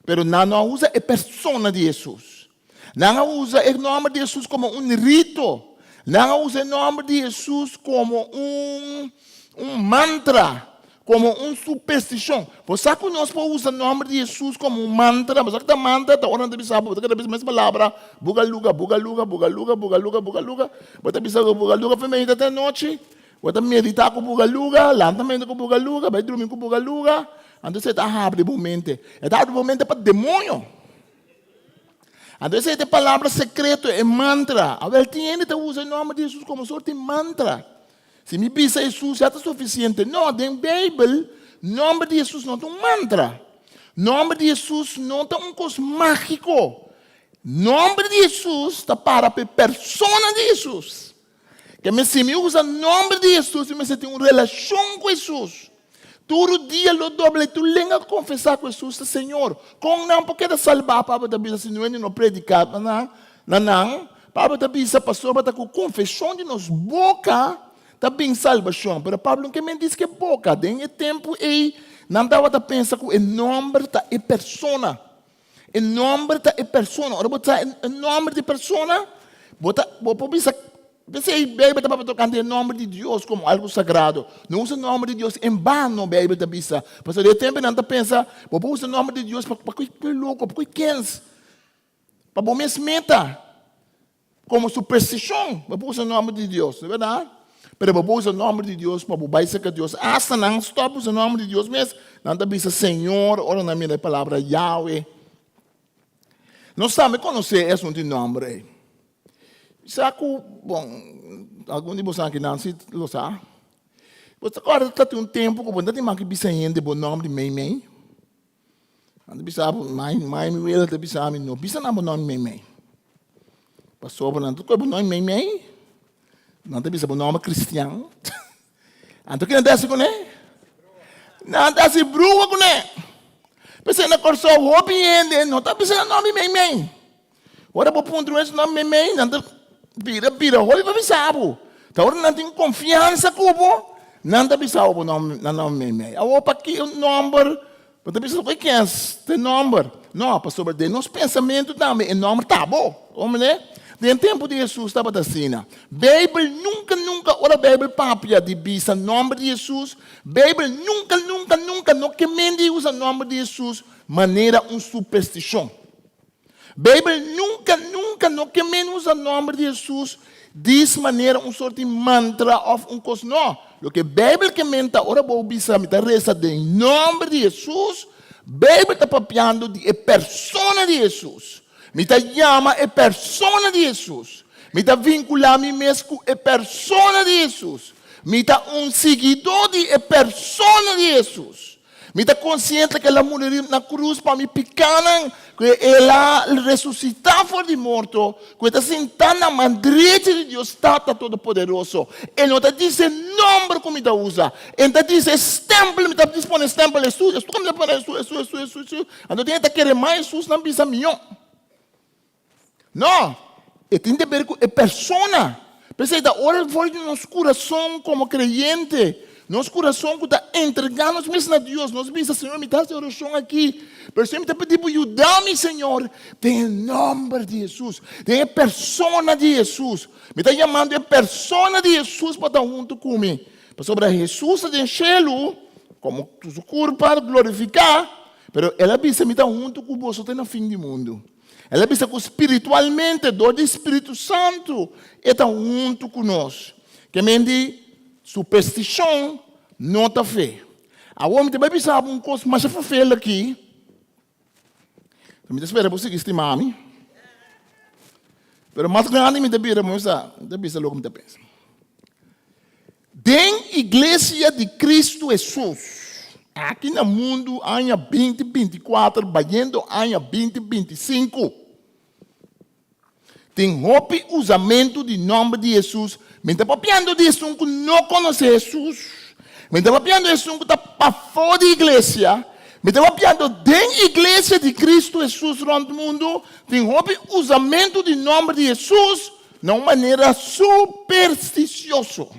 [SPEAKER 3] Pero nan no a usa e persona di Hesus. Nan a usa e nòmber di Hesus komo un rito. Nan a usa e nòmber di Hesus komo un un mantra, komo un superstishon. Bo sa ku nos por usa nòmber di Hesus komo un mantra? Bo sa ku ta mantra? Ta ora nan ta bisa bo, bo ta keda bisa mes palabra, bugaluga, bugaluga, bugaluga, bugaluga, bugaluga. Bo ta bisa bugaluga for medita te anochi. Bo ta meditá ku bugaluga, lanta mente ku bugaluga, bai drumi ku bugaluga. Anto esei ta habri bo mente. E ta habri bo mente pa demoño. Anto esei ta e palabra sekreto, e mantra. Awel, tin hende ta usa e nòmber di Hesus komo sort di mantra. Si mi bisa Hesus ya ta sufisiente. No, den Beibel, nòmber di Hesus no ta un mantra. Nòmber di Hesus no ta un kos mágiko. Nòmber di Hesus ta para pa e persona di Hesus. Ke mi si mi usa nomber di Hesus mi mester tin un relashon ku Hesus. Tur rudia lo dobla i tur lenga konfesá ku Hesus ta Señor. Kon nan por keda salbá? Pablo ta bisa, si nuende no prediká pa nan, na nan. Pablo ta bisa, pasobra ta ku konfeshon di nos boka ta bin salbashon. Pero Pablo no ke men diski e boka. Den e tempu ei, nan tabata pensa ku e nòmber ta e persona. E nòmber ta e persona. Ora bo sa e nòmber di persona, bo ta bo por bisa, p'esei Beibel ta papia tokante e nòmber di Dios komo algu sagrado. No usa nòmber di Dios en bano, Beibel ta bisa. Pasobra den e tempu nan ta pensa, bo por usa nòmber di Dios pa pa kue loko, pa kue kens, pa bo mes meta. Komo superstishon, bo por usa nòmber di Dios, no bèrdat? Pero bo por usa nòmber di Dios pa bo bai serka Dios. Asta nan stòp usa nòmber di Dios mes, nan ta bisa Señor ora nan mira e palabra Yahweh. Nos tambe konosé e asuntu di nòmber ei. Sa ku, bon, algun di boso akinan si lo sa. Bo ta kòrda ta tin un tempu ku bo no ta tin mas ke bisa hende bo nòmber di meimei? Nan ta bisa bo, mai, mai mi wela ta bisa mi, no bisa nan bo nòmber meimei. Pasobra nan ta kohe bo nòmber meimei, nan ta bisa bo nòmber kristian. Anto ke nan ta hasi kuné? Nan ta hasi brua kuné. P'esei na Kòrsou hopi hende no ta bisa nan nòmber meimei. Ora bo puntra un hende su nòmber meimei, nan ta bira bira hopi pa bisa bo. Ta ora nan tin konfiansa ku bo, nan ta bisa bo nan nòmber meimei. Awor paki un nòmber bo ta bisa ku e kens ta e nòmber? No, pasobra den nos pensamentu tambe e nòmber ta bo. Komprendé? Den tempu di Hesus tabata asina. Beibel nunka nunka ora Beibel papia di bisa nòmber di Hesus, Beibel nunka nunka nunka no ke men di usa nòmber di Hesus manera un superstishon. Beibel nunka, nunka no ke men usa nòmber di Hesus dis manera un sort di mantra òf un kos. No. Loke Beibel ke men ta ora bo bisa mi ta resa den nòmber di Hesus, Beibel ta papiando di e persona di Hesus. Mi ta yama e persona di Hesus. Mi ta vinkulá mi mes ku e persona di Hesus. Mi ta un siguidó di e persona di Hesus. Mi ta konsiente ku el a muri na krus pa mi pikánan, ku el a resusitá for di morto, ku e ta sintá na man drechi di Dios Tata Todopoderoso. E no ta disi e nòmber ku mi ta usa, e ta disi e stèmpel, mi ta dispone stèmpel Hesus, Hesus ku mi ta pone Hesus, Hesus, Hesus, Hesus, Hesus. Anto tin e ta kere mas Hesus nan bisa mihó. No, e tin deber ku e persona. P'esei ta ora for di nos kurason komo kreyente, nos kurason ku ta entregá nos mes na Dios, nos bisa, Señor, mi ta hasi orashon aki, pero Señor, mi ta pidi bo yuda mi, Señor, den e nòmber di Hesus, den e persona di Hesus. Mi ta yamando e persona di Hesus pa ta huntu ku mi. Pasobra Hesus ta den shelu, komo su kurpa glorifiká, pero el a bisa, mi ta huntu ku boso te na fin di mundu. El a bisa ku spiritualmente, dor di Spiritu Santu, e ta huntu ku nos. Ke men di superstishon no ta fe. Awor mi ta bai bisa bo un kos masha fofel aki. Mi ta spera bo sigui stima mi. Pero mas grandi mi ta bira, mi ta bisa loke mi ta pensa. Den Iglesia di Cristo Hesus, aki na mundu aña 2024 bayendo aña 2025, tin hopi usamentu di nomber di Hesus. Mi ta papiando di esun ku no konosé Hesus, mi ta papiando esun ku ta pafó di iglesia, mi ta papiando den Iglesia di Cristo Hesus rònt mundu, tin hopi usamentu di nomber di Hesus Na un manera supersticioso.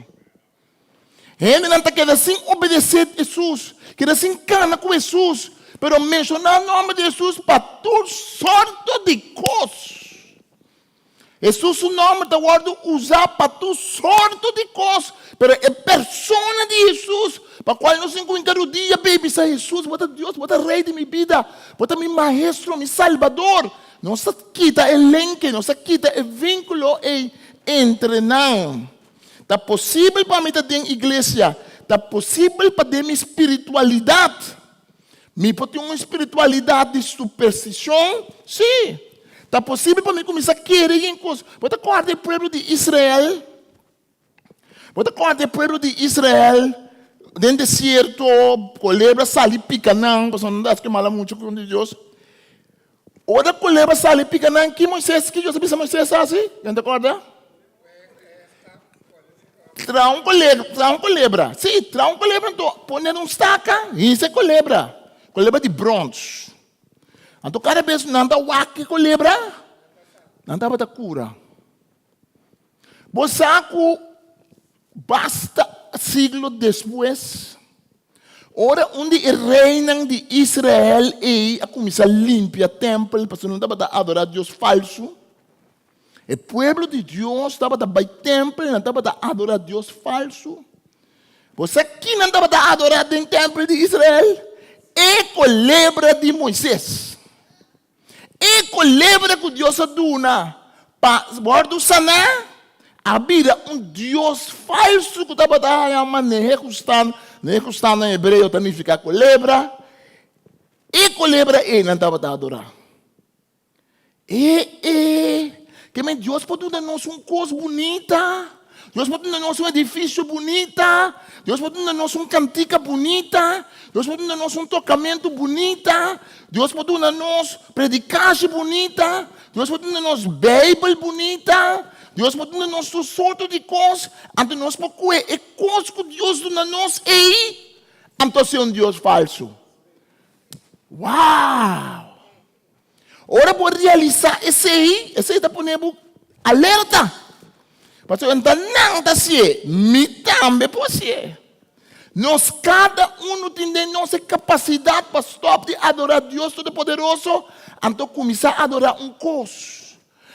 [SPEAKER 3] Hendenan ta keda sin obedecé Hesus, keda sin cana cu Hesus, pero menciona nomber di Hesus pa tur sorto di cos. Hesus su nomber ta wordo usa pa tur sorto di cos, pero e persona di Hesus, pa cual nos tin cu hinca rudia p'e bisa, Hesus, bo ta Dios, bo ta Rey di mi bida, bo ta mi Maestro, mi Salbador. Nos ta kita e lenke, nos ta kita e vínkulo ei entre nan. Ta posibel pa mi ta den iglesia, ta posibel pa den mi spiritualidat. Mi por tin un spiritualidat di superstishon? Sí. Ta posibel pa mi kuminsá kere yen kos. Bo ta kòrda e pueblo di Israel? Bo ta kòrda e pueblo di Israel den desierto, kolebra sali pika nan, pasobra nan ta hasi mala muchu kontra Dios. Ora kolebra sali pika nan, ki Moisés, ki Dios a bisa Moisés hasi? Ken ta kòrda? Traha un kolebra, traha un kolebra. Sí, traha un kolebra anto pone un staka, hisa e kolebra. Kolebra di brons. Anto kada bes nan ta wak e kolebra, nan tabata kura. Bo sa ku basta siglo despues, ora un di e reinan di Israel ei a kuminsá limpia tèmpel pasobra nan tabata adorá dios falsu, e pueblo di Dios tabata bai tèmpel, nan tabata adorá dios falsu. Bo sa ki nan tabata adorá den tèmpel di Israel? E kolebra di Moises. E kolebra ku Dios a duna pa wòrdu saná a bira un dios falsu ku tabata haña Nehustan. Nehustan na hebreo ta nifiká kolebra. E kolebra ei nan tabata adorá. E e ke men Dios por duna nos un kos bunita. Dios por duna nos un edifisio bunita. Dios por duna nos un kantika bunita. Dios por duna nos un tokamentu bunita. Dios por duna nos predikashi bunita. Dios por duna nos Beibel bunita. Dios por duna nos tur sorto di kos. Anto nos por kohe e kos ku Dios duna nos ei, anto hasi un dios falsu. Wow! Ora bo realisá esei, esei ta pone bo alerta. Pasobra ta nan ta hasié, mi tambe por hasié. Nos kada unu tin den nos e kapasidat pa stòp di adorá Dios Todopoderoso anto kuminsá adorá un kos.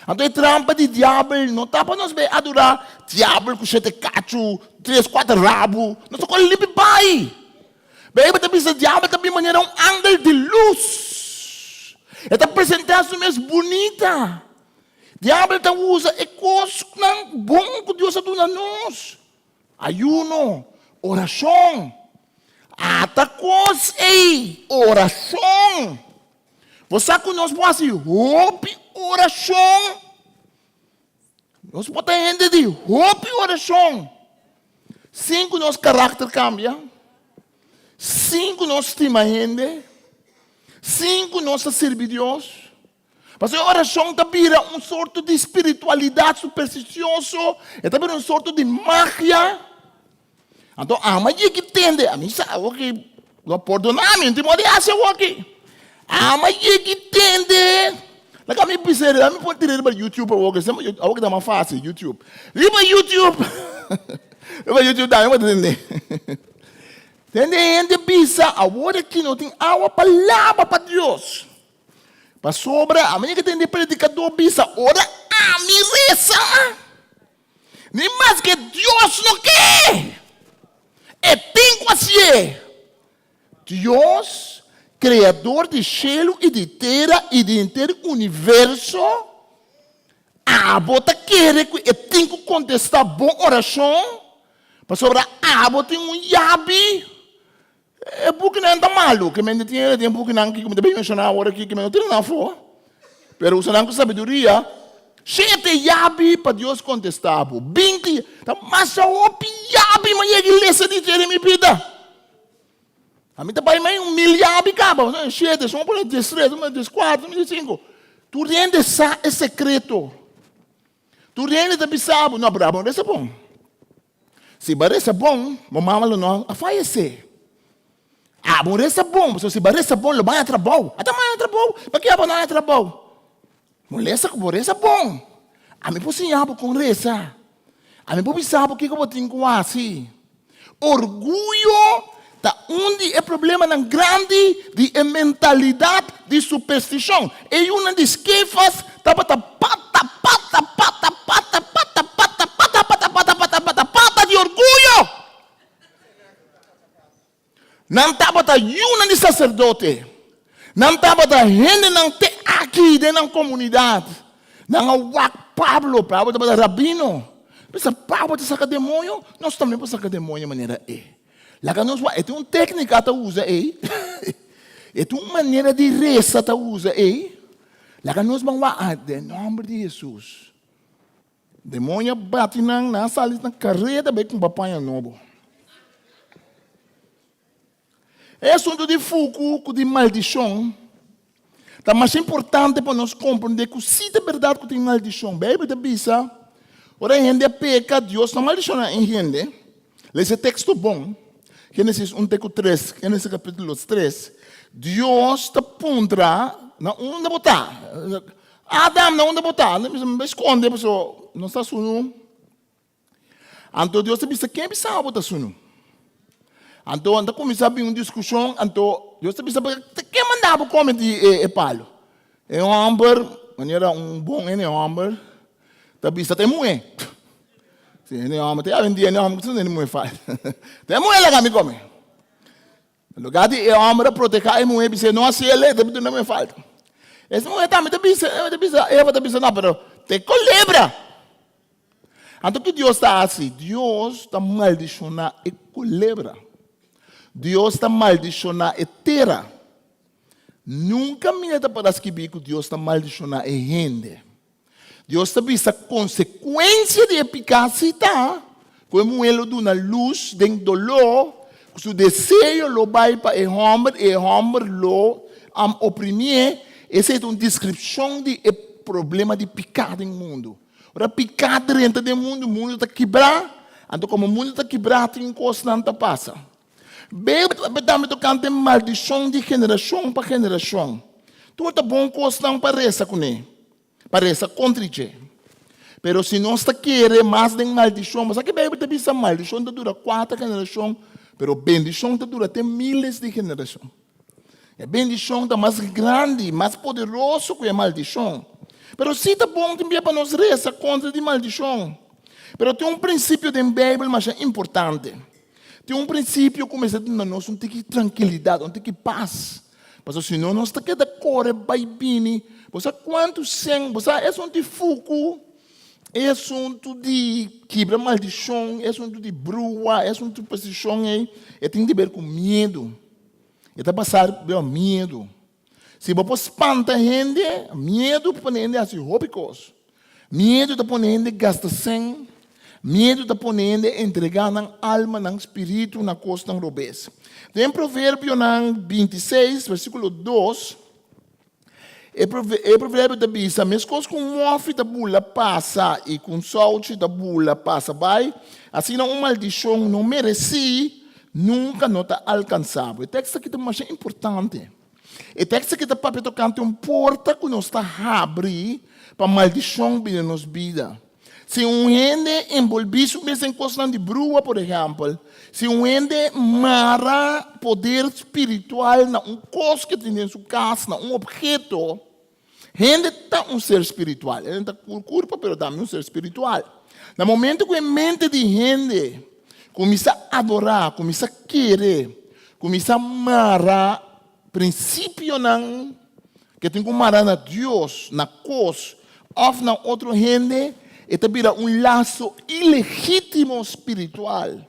[SPEAKER 3] Anto e trampa di diabel no ta pa nos bai adorá diabel ku shete kachu, tres kuater rabu. Nos ta kore limpi bai. Beibel ta bisa diabel ta bin manera un angel di lus. E ta presentá su mes bunita. Diabel ta usa e kosnan bon ku Dios a duna nos. Ayuno, orashon. Ata kos ei, orashon. Bo sa ku nos por hasi hopi orashon? Nos por ta hende di hopi orashon sin ku nos karakter kambia, sin ku nos stima hende, sin ku nos ta sirbi Dios. Pasobra e orashon ta bira un sorto di spiritualidat superstisioso, e ta bira un sorto di magia. Anto ama yegi tende, ami sa awoki, lo pordona mi, no tin modo di hasi awoki. Ama yegi tende, laga mi bisa, laga mi por tira riba YouTube awoki, awoki ta mas fácil, YouTube. Riba YouTube, riba YouTube tambe bo ta tende. Tende hende bisa, awor aki no tin awa pa laba pa Dios. Pasobra ami yegi tende predikadó bisa, ora ami resa, Ni maske Dios no ke, e tin ku hasié. Dios, Kreador di shelu i di tera i di henter universo, abo ta kere ku e tin ku kontestá bo orashon? Pasobra abo tin un yabi. E bukinan ta malu, ke men tin e bukinan ki mi ta bin menshoná awor aki, ke men no tira nan afó, pero usa nan ku sabiduria. Shete yabi pa Dios kontestá bo. 20, ta masha hopi yabi mi a yega i lesa di dje den mi bida. Ami ta bai mai un mil yabi kaba, shete, son pone diestres, son pone dieskuater, son pone diesinku. Tur hende sa e sekreto. Tur hende ta bisa bo, no, pero abo no resa bon. Si bo a resa bon, bo mama lo no a fayesé. Abo resa bon, pasobra si bo a resa bon, lo bo haña trabou. A ta haña trabou? Pakiko abo no haña trabou? Bo lesa ku bo resa bon. Ami por siña bo kon resa. Ami por bisa bo kiko bo tin ku hasi. Orguyo ta un di e problemanan grandi di e mentalidat di superstishon. E yunan di Skefas tabata pata, pata, pata, pata, pata, pata, pata, pata, pata, pata, pata, pata di orguyo. Nan tabata yunan di saserdote. Nan tabata hendenan te aki den nan komunidat. Nan a wak Pablo. Pablo tabata rabino. Pensa, Pablo ta saka demoño? Nos tambe por saka demoño manera e. Laga nos wak, e tin un téknika ta usa ei. E tin un manera di resa ta usa ei. Laga nos ban wak, ah, den nòmber di Hesus. Demoño a bati nan, nan a sali na kareda bai kumpra paña nobo. E asuntu di fuku ku di maldishon ta masha importante pa nos komprendé ku si ta bèrdat ku tin maldishon. Beibel ta bisa. Ora e hende a peka, Dios no maldishoná e hende. Lesa e teksto bon, Génesis un te ku tres, Génesis kapítulo tres. Dios ta puntra, Na unda bo ta? Adam, na unda bo ta? Mi bai skonde pasobra no sta sunu. Anto Dios ta bisa, Ken bisa bo ta sunu? Anto ta kuminsá bin un diskushon, anto Dios ta bisa, Ken manda bo kome di e palu? E hòmber, manera un bon hende hòmber, ta bisa ta e muhé. Si hende hòmber, te awendia hende hòmber ku hende muhé fal. Ta e muhé laga mi kome. En lugar di e hòmber a protehá e muhé, bis'é no hasi el, e ta duna e muhé falta. Esa muhé tambe ta bisa, ta bisa, Eva ta bisa, no, pero ta e kolebra. Anto ki Dios ta hasi? Dios ta maldishoná e kolebra. Dios ta maldishoná e tera. Nunka mi ta para skibí ku Dios ta maldishoná e hende. Dios ta bisa konsekuensia di e piká si ta ku e muhé lo duna lus den doló, ku su deseo lo bai pa e hòmber i e hòmber lo oprimié. Esei ta un deskripshon di e problema di piká den mundu. Ora piká drenta den mundu, mundu ta kibrá, anto komo mundu ta kibrá tin kosnan ta pasa. Beibel ta papia tambe tokante maldishon di generashon pa generashon. Tur ta bon kosnan pa resa kuné, pa resa kontra dje. Pero si nos ta kere mas den maldishon, bo sa ke Beibel ta bisa? Maldishon ta dura kuater generashon, pero bendishon ta dura te míles di generashon. E bendishon ta mas grandi, mas poderoso ku e maldishon. Pero sí ta bon tin bia pa nos resa kontra di maldishon. Pero tin un prinsipio den Beibel masha importante. Tin un prinsipio ku mester duna nos un tiki trankilidat, un tiki pas. Pasobra si no nos ta keda kore bai bini. Bo sa kuantu sen, bo sa e asuntu di fuku, e asuntu di kibra maldishon, e asuntu di brua, e asuntu di superstishon ei, e tin di ber ku miedu. E ta basá riba miedu. Si bo por spanta hende, miedu por pone hende hasi hopi kos. Miedu ta pone hende gasta sèn. Miedu ta pone hende entregá nan alma, nan spiritu na kosnan robes. Den Proverbionan 26, versíkulo 2, e proverbio ta bisa, Meskos ku un mòfi ta bula pasa i ku un souchi ta bula pasa bai, asina un maldishon no meresí nunka no ta alkansá bo. E tekst aki ta masha importante. E tekst aki ta papia tokante un porta ku nos ta habri pa maldishon bini na nos bida. Si un hende enbolbí su mes den kosnan di brua, por ehèmpel, si un hende mara poder spiritual na un kos ke tin den su kas, na un opheto, hende ta un ser spiritual. Hende ta kurpa, pero tambe un ser spiritual. Na momento ku e mente di hende kuminsá adorá, kuminsá kere, kuminsá mara Prinsipionan ke tin ku mara na Dios, na kos òf na otro hende, e ta bira un laso ilegítimo spiritual.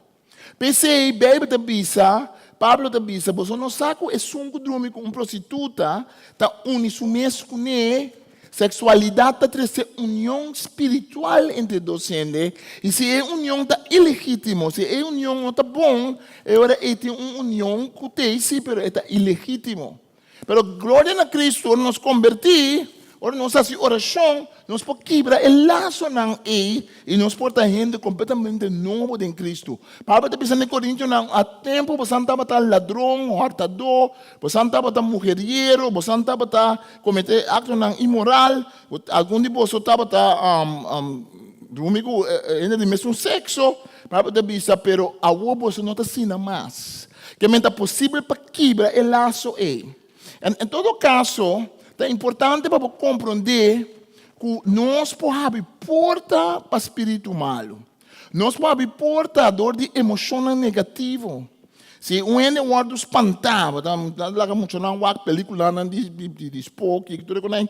[SPEAKER 3] P'esei, Beibel ta bisa, Pablo ta bisa, Boso no sa ku esun ku drumi ku un prostituta ta uni su mes kuné? Seksualidat ta trese union spiritual entre dos hende, i si e union ta ilegítimo, si e union no ta bon, e ora ei tin un union ku t'ei sí, pero e ta ilegítimo. Pero gloria na Cristo, ora nos kombertí, ora nos hasi orashon, nos por kibra e lasonan ei i nos por ta hende kompletamente nobo den Cristo. Pablo ta bisa na e Korintionan, A tempu bosan tabata ladron, hòrtadó, Bosan tabata mujeriero, bosan tabata kometé aktonan inmoral, algun di boso tabata drumi ku hende di mesun sekso. Pablo ta bisa, Pero awor boso no ta asina mas. Ke men ta posibel pa kibra e laso ei. En todo kaso, ta importante pa bo komprondé ku nos por habri porta pa spiritu malu. Nos por habri porta dor di emoshonnan negativo. Si un hende wòrdu spantá, bo ta laga muchanan wak pelíkulanan di spoki i tur e kosnan,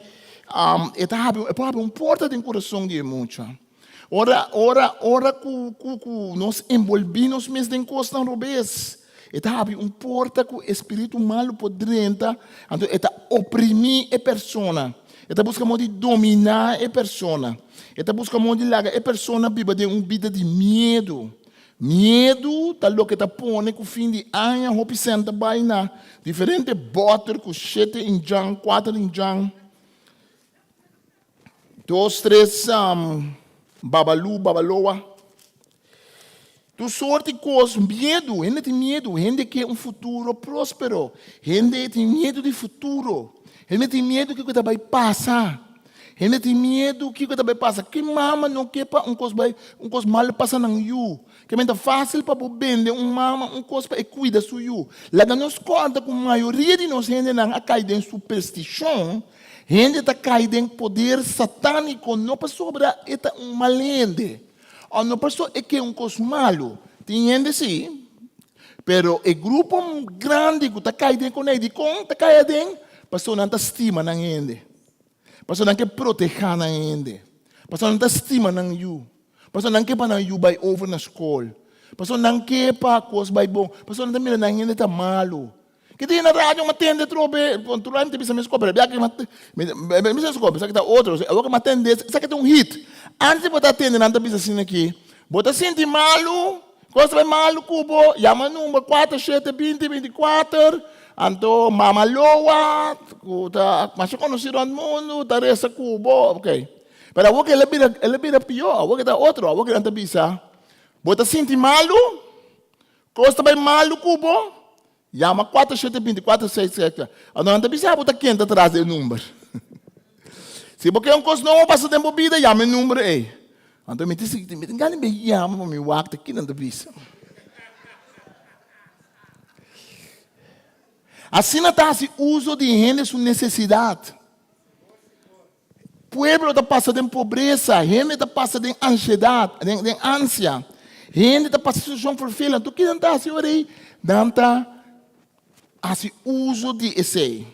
[SPEAKER 3] e ta habri, e por habri un porta den kurason di e mucha. Ora, ora, ora ku ku ku nos enbolbí nos mes den kosnan robes, e ta habri un porta ku e spiritu malu por drenta, anto e ta oprimí e persona. E ta buska moda di dominá e persona. E ta buska moda di laga e persona biba den un bida di miedu. Miedu ta loke ta pone ku fin di aña hopi sèn ta bai na diferente bòter ku shete injan, kuater injan, dos, tres. Babalu, babaloa. Tur sorti kos, miedu, hende tin miedu, hende ke un futuro próspero, hende tin miedu di futuro, hende tin miedu kiko ta bai pasa, hende tin miedu kiko ta bai pasa. Ki mama no ke pa un kos bai, un kos malu pasa nan yu? Ke men ta fásil pa bo bende un mama un kos pa e kuida su yu. Laga nos kòrda ku mayoria di nos hendenan a kai den superstishon, hende ta kai den poder satániko no pasobra e ta un mal hende, O no paso e ke un kos malu. Tin hende si, pero e grupo grandi ku ta kai den konei, dikon ta kai aden? Paso nan ta stima nan hende. Paso nan ke protehá nan hende. Paso nan ta stima nan yu. Paso nan ke pa nan yu bai over na skol. Paso nan ke pa kos bai bon. Paso nan ta mira nan hende ta malu. Ke tin na radio m'a tende trobe, bon tur mi ta bisa mi scope, pero biaha ke mi bisa scope, esaki ta otro, awor ke m'a tende, esaki ta un hit. Antes bo ta tende nan ta bisa asina aki, bo ta sinti malu, kos ta bai malu ku bo, yama number kuater shete binti binti kuater, anto mama Loa, ku ta masha konosí rònt mundu, ta resa ku bo, ok. Pero awor ke el a bira, el a bira pió, awor ke ta otro, awor ke nan ta bisa, bo ta sinti malu, Kos ta bai malu ku bo? Yama 4724 66. Anto nan ta bisa bo ta ken ta tras di e number. Si bo ke un kos nobo pasa den bo bida, yama e number ei. Anto mi ta sigui, mi tin gana di yama pa mi wak ta kinan ta bisa. Asina ta hasi uso di hende su nesesidat. Pueblo ta pasa den pobresa, hende ta pasa den ansiedat, den den ansia. Hende ta pasa situashon vervelend. Tur kinan ta hasi ora ei? Nan ta hasi uso di esei.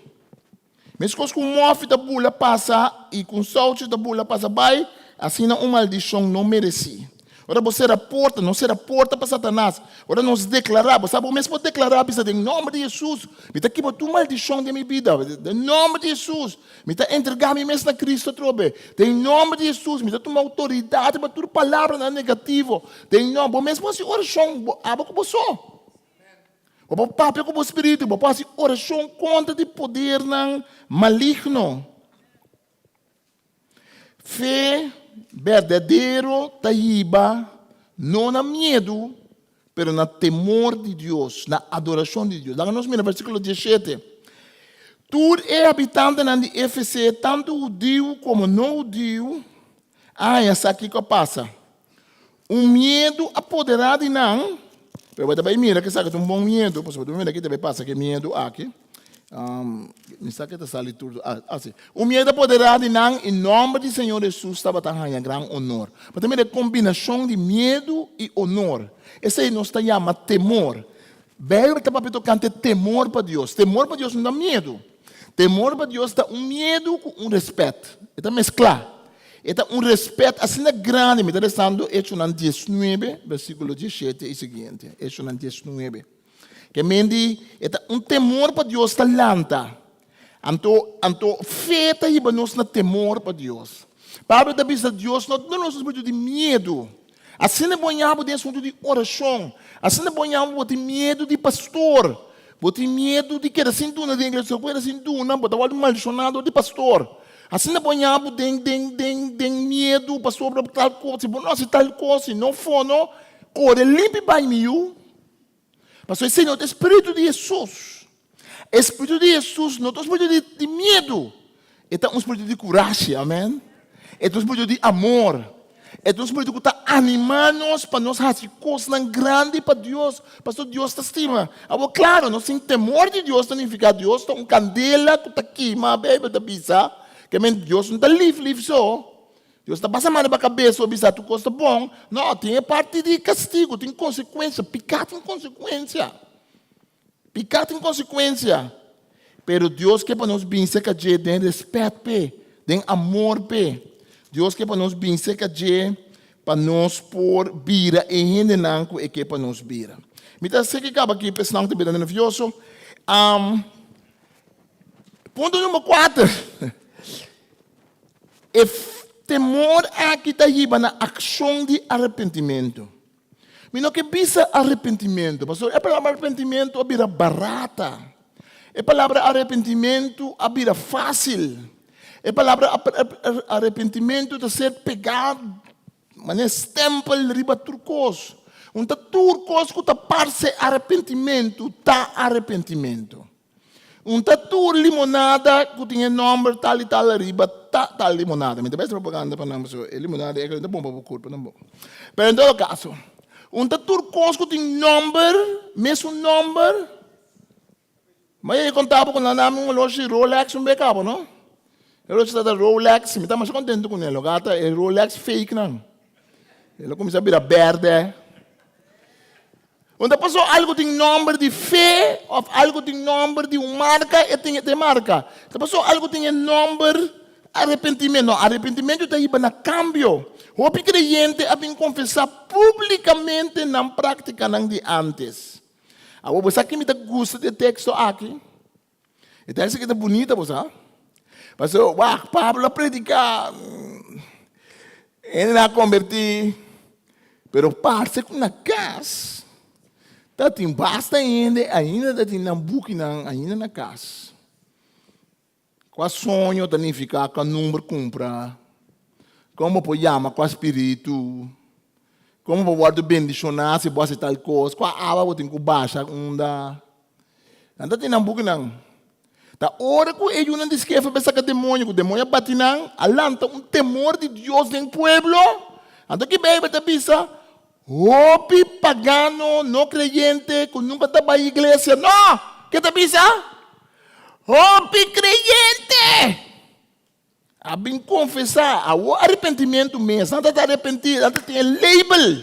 [SPEAKER 3] Meskos ku un mòfi ta bula pasa i ku un souchi ta bula pasa bai, asina un maldishon no meresí. Ora bo sera porta, no sera porta pa Satanas. Ora nos deklará, bo sa bo mes por deklará, bisa den nòmber di Hesus, mi ta kiba tur maldishon den mi bida. Den nòmber di Hesus, mi ta entregá mi mes na Kristu atrobe. Den nòmber di Hesus, mi ta tuma outoridat riba tur palabranan negativo. Den nòmber, bo mes por hasi orashon, bo abo ku bo so. Bo por papia ku bo spiritu, bo por hasi orashon kontra di podernan maligno. Fe berdadero ta hiba no na miedu, pero na temor di Dios, na adorashon di Dios. Laga nos mira versíkulo diesshete. Tur e habitantenan di Efese, tantu hudiu komo no hudiu, a haña sa kiko a pasa. Un miedu a poderá di nan, pero bo ta bai mira ku esaki ta un bon miedu, pasobra bo ta mira ki ta bai pasa ku e miedu aki. Mi sa ke ta sali tur, ah si. Un miedu a poderá di nan i nòmber di Señor Hesus tabata haña gran onor. Bo ta mira e kombinashon di miedu i onor. Esei nos ta yama temor. Beibel ta papia tokante temor pa Dios. Temor pa Dios no ta miedu. Temor pa Dios ta un miedu ku un rèspèt. E ta mesklá. E ta un respet asina grandi, mi ta lesando Echonan diesnuebe, versikulo diesshete i siguiente, Echonan diesnuebe. Ke men di, e ta un temor pa Dios ta lanta. Anto, anto fe ta hiba nos na temor pa Dios. Pablo ta bisa Dios no ta duna nos un spiritu di miedu. Asina bo ña bo den asuntu di orashon. Asina bo ña bo tin miedu di pastor. Bo tin miedu di keda sin duna den iglesia. Bo keda sin duna, bo ta wòrdu maldishonado dor di pastor. Asina bo ña bo den den den den miedu pasobra tal kos. Si bo no hasi tal kos, si no fono, kore limpi bai mi yu. Pasobra esei no ta e spiritu di Hesus. E spiritu di Hesus no ta un spiritu di di miedu. E ta un spiritu di kurashi, amen. E ta un spiritu di amor. E ta un spiritu ku ta animá nos pa nos hasi kosnan grandi pa Dios, pasobra Dios ta stima. Awor, klaro, nos tin temor di Dios ta nifiká Dios ta un kandela ku ta kima, Beibel ta bisa. Ke men Dios no ta lif lif so. Dios ta pasa man riba kabes bo bisa tur kos ta bon. No, tin e parti di kastigu, tin konsekuensia. Piká tin konsekuensia. Piká tin konsekuensia. Pero Dios ke pa nos bin serka dje den rèspèt p'e, den amor p'e. Dios ke pa nos bin serka dje pa nos por bira e hendenan ku e ke pa nos bira. Mi ta seki kaba aki pa esnan ku ta bira nervioso. Punto number kuater. E temor aki ta hiba na akshon di arepentimentu. Mi no ke bisa arepentimentu, pasobra e palabra arepentimentu a bira barata. E palabra arepentimentu a bira fásil. E palabra arepentimentu ta ser pegá. Manera stempel riba tur kos. Un ta tur kos ku ta parse arepentimentu ta arepentimentu. Un ta tur limonada ku tin e nòmber tal i tal ariba ta tal limonada. Mi ta bes propaganda pa nan pasobra e limonada ei ta bon pa bo kurpa tampoco. Pero en todo kaso, un ta tur kos ku tin nòmber, mesun nòmber. Ma e konta bo ku nan dami un oloshi Rolex un beka bo no. E oloshi ta ta Rolex, mi ta masha kontentu kuné. Lo gata e Rolex fake nan. E lo kuminsá bira bèrdè. Un ta pasó algu tin nòmber di fe òf algu tin nòmber di un marka, e tin e marka. Ta pasó algu tin e nòmber arepentimentu. No, arepentimentu ta hiba na kambio. Hopi kreyente a bin konfesá públikamente nan práktikanan di ántes. Awor bo sa ki mi ta gusta di e teksto aki? E teksto aki ta bunita, bo sa. Pasobra, wak, Pablo a prediká, hende nan a kombertí, pero parse ku na kas ta tin basta hende ainda ta tin nan bukinan ainda na kas. Kua soño ta nifiká kua number kumpra? Kon bo por yama kua spiritu? Kon bo por wòrdu bendishoná si bo hasi tal kos? Kua awa bo tin ku basha unda? Nan ta tin nan bukinan. Ta ora ku e yunan di Skefa bai saka demoño, ku demoño a bati nan, a lanta un temor di Dios den pueblo. Anto ki Beibel ta bisa? Hopi pagano no kreyente ku nunka ta bai iglesia. No! Ke ta bisa? Hopi kreyente a bin konfesá awor arepentimentu mes. Nan ta ta arepentí, nan ta tin e label,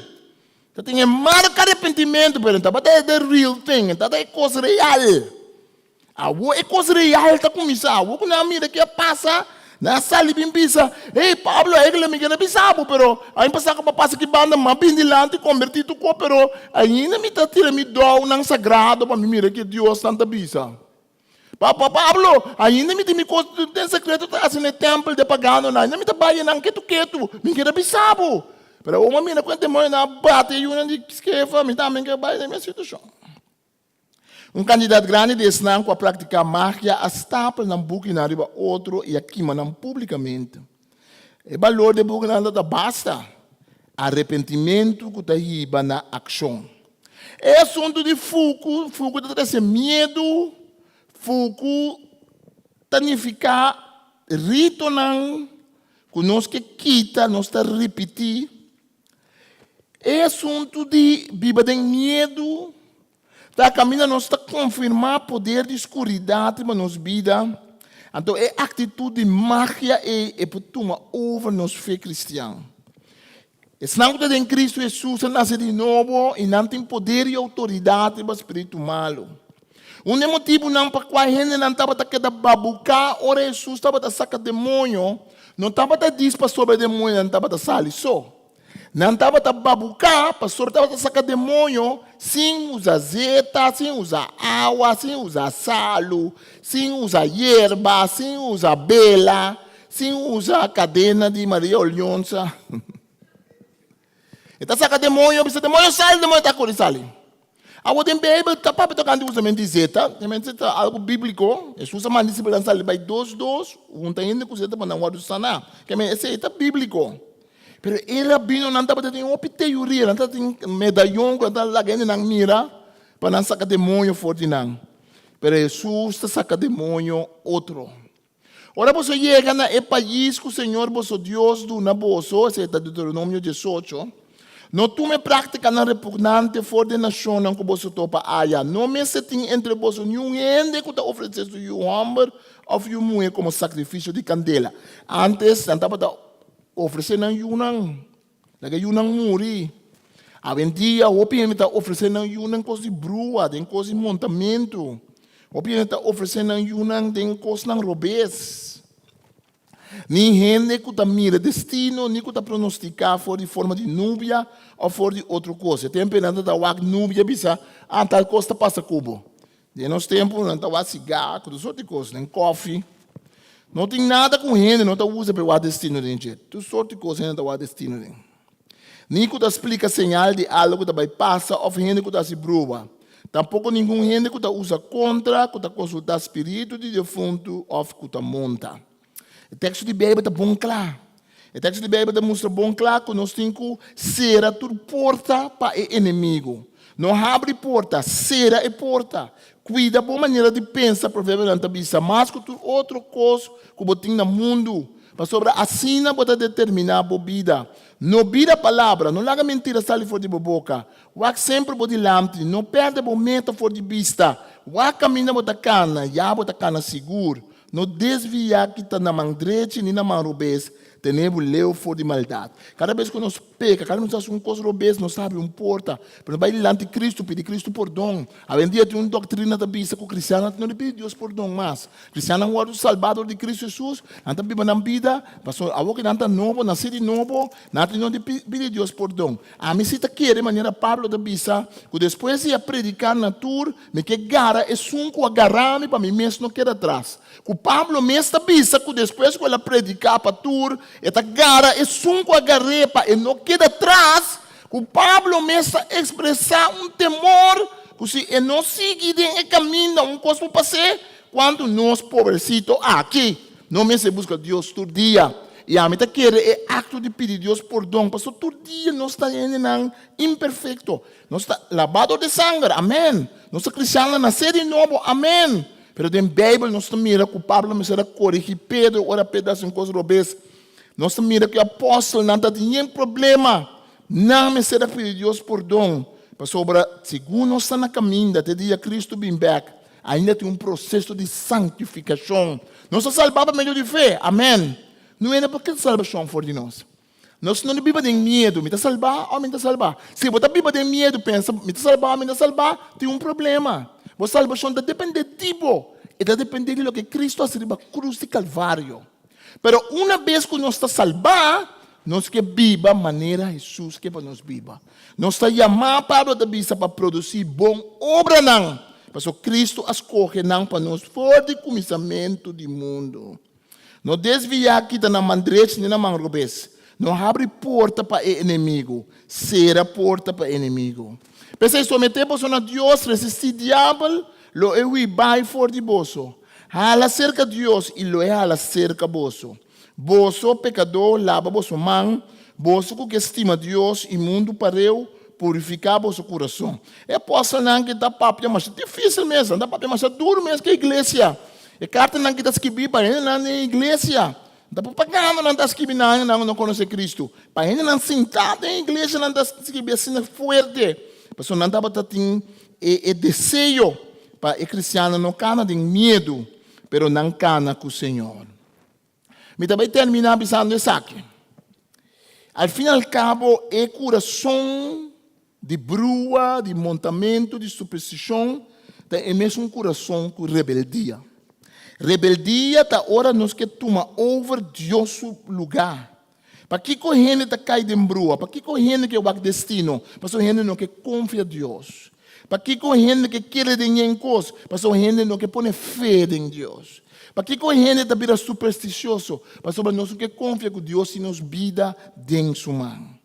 [SPEAKER 3] ta tin e marka arepentimentu, pero no tabata the real thing, no tabata e kos real. Awor e kos real ta kuminsá. Awor ku nan a mira ke a pasa, nan a sali bin bisa, Hey, Pablo, eigenlijk mi kere bisa bo, pero aña pasá ku bo a pasa ki banda, mi a bin dilanti kombertí tur kos, pero ainda mi ta tira mi dounan sagrado pa mi mira ke Diosnan ta bisa. Papa Pablo, ainda mi tin mi kos den sekreto ta hasi na e tèmpel di e paganonan, ainda mi ta bai einan ketu ketu, mi kere bisa bo. Pero awor mi a mira ku e demonionan a bati e yunan di Skefa, mi tambe ke bai den e situashon. Un kantidat grandi di esnan ku a praktiká magia a stapel nan bukinan riba otro i a kima nan públikamente. E balor di e bukinan ta basta arepentimentu ku ta hiba na akshon. E asuntu di fuku, fuku ta trese miedu, fuku ta nifiká ritonan ku nos ke kita, nos ta ripití. E asuntu di biba den miedu ta kaminda nos ta konfirmá poder di skuridat riba nos bida, anto e aktitut di magia ei e por tuma over nos fe kristian. Esnan ku ta den Kristu Hesus a nase di nobo i nan tin poder i outoridat riba spiritu malu. Un di e motibunan pa kua hendenan tabata keda babuká ora Hesus tabata saka demoño no tabata dis pasobra e demoñonan tabata sali so. Nan tabata babuká pasobra tabata saka demoño sin usa zeta, sin usa awa, sin usa salu, sin usa yerba, sin usa bela. Sin usa kadena di Maria Olionsa. E ta saka demoño, bisa demoño sali, demoño ta kore sali. Awor den Beibel ta papia tokante usamentu di zeta, realmente ta algu bíbliko. Hesus a manda disipelnan sali bai dos dos, hunta hende ku zeta pa nan wòrdu saná. Ke men esei ta bíbliko. Pero e rabinonan tabata tin hopi teoria, nan tabatin medayon ku nan ta laga hendenan mira pa nan saka demoño for di nan. Pero Hesus ta saka demoño otro. Ora boso yega na e pais ku señor boso Dios duna boso, esei ta Deuteronomio diesocho, no tuma e práktikanan repugnante for di e nashonnan ku boso topa aya. No mester tin entre boso niun hende ku ta ofresé su yu hòmber òf yu muhé komo sakrifisio di kandela. Ántes nan tabata ofresé nan yunan. Laga e yunan muri. Awendia hopi hende ta ofresé nan yunan kos di brua, den kos di montamentu. Hopi hende ta ofresé nan yunan den kosnan robes. Ni hende ku ta mira destino, ni ku ta pronostiká for di forma di nubia òf for di otro kos. E tempu ei nan ta ta wak nubia bisa, Ah, tal kos ta pasa ku bo. Den nos tempu nan ta wak sigá ku tur sort di kos, den kòfi. No tin nada ku hende no ta usa pa e wak destino den dje. Tur sort di kos hende ta wak destino den. Ni ku ta splika señal di algu ku ta bai pasa òf hende ku ta hasi bruha. Tampoko ningun hende ku ta usa kontra, ku ta konsultá spiritu di defuntu òf ku ta monta. E teksto di Beibel ta bon kla. E teksto di Beibel ta mustra bon kla ku nos tin ku sera tur porta pa e enemigu. No habri porta, sera e porta. Kuida bo manera di pensa, Proverbionan ta bisa, mas ku tur otro kos ku bo tin na mundu, pasobra asina bo ta determiná bo bida. No bira palabra, no laga mentira sali for di bo boka. Wak semper bo dilanti, no pèrdè bo meta for di bista. Wak kaminda bo ta kana, ya bo ta kana sigur. No desviá kita na man drechi ni na man robes, tene bo leu for di maldat. Kada bes ku nos peka, kada bes nos hasi un kos robes, nos ta habri un porta. Pero nos bai dilanti Kristu, pidi Kristu pordon. Awendia tin un doktrina ta bisa ku kristiannan no di pidi Dios pordon mas. Kristiannan wòrdu salbá dor di Kristu Hesus, nan ta biba nan bida, pasobra awor ku nan ta nobo, nasí di nobo, nan tin no di pidi Dios pordon. Ami si ta kere manera Pablo ta bisa ku despues di a prediká na tur, mi ke gara esun ku a gara mi pa mi mes no keda atras. Ku Pablo mes ta bisa ku despues ku el a prediká pa tur, e ta gara esun ku a gar'é pa e no keda atras. Ku Pablo mes ta ekspresá un temor ku si e no sigui den e kaminda un kos por pas'é, kuantu nos pobresito aki no mester buska Dios tur dia. I ami ta kere e akto di pidi Dios pordon, pasobra tur dia nos ta hendenan imperfekto. Nos ta labá dor di sanger, amèn. Nos ta kristiannan nasé di nobo, amèn. Pero den Beibel nos ta mira ku Pablo mester a korigí Pedro ora Pedro a hasi un kos robes. Nos ta mira ku e apòstelnan ta tin yen problema. Nan mester a pidi Dios pordon, pasobra segun nos ta na kaminda te dia Kristu bin bèk, ainda tin un proseso di santifikashon. Nos ta salbá pa medio di fe, amèn. No hende por kita salbashon for di nos. Nos no ta biba den miedu, mi ta salbá òf mi no ta salbá? Si bo ta biba den miedu, pensa, mi ta salbá òf mi no ta salbá, tin un problema. Bo salbashon ta dependé di bo. E ta dependé di loke Kristu a hasi riba krus di Kalvario. Pero una bes ku nos ta salbá, nos ke biba manera Hesus ke pa nos biba. Nos ta yamá, Pablo ta bisa, pa produsí bon obranan, pasobra Kristu a skohe nan pa nos for di kuminsamentu di mundu. No desviá kita na man drech ni na man robes. No habri porta pa e enemigu, sera porta pa e enemigu. P'esei someté boso na Dios, resistí diabel, lo e hui bai for di boso. Hala serka Dios i lo e hala serka boso. Boso, pekadó, laba boso man, boso ku ke stima Dios i mundu pareu, purifiká boso kurason. E apòstelnan ki ta papia masha difísil mes, nan ta papia masha duru mes ku e iglesia. E kartanan ki ta skibí pa hendenan den e iglesia, no ta propaganda nan ta skibi na hendenan ku no konosé Kristu. Pa hendenan sintá den e iglesia nan ta skibi asina fuerte, pasobra nan tabata tin E deseo pa e kristiannan no kana den miedu, pero nan kana ku Señor. Mi ta bai terminá bisando esaki. Al fin al kabo e kurason di brua, di montamentu, di superstishon ta e mesun kurason ku rebeldia. Rebeldia ta ora nos ke tuma over Dios su lugá. Pakiko hende ta kai den brua? Pakiko hende ke wak destino? Pasobra hende no ke konfia Dios. Pakiko hende ke kere den yen kos? Pasobra hende no ke pone fe den Dios. Pakiko hende ta bira superstisioso? Pasobra nos no ke konfia ku Dios tin nos bida den su man.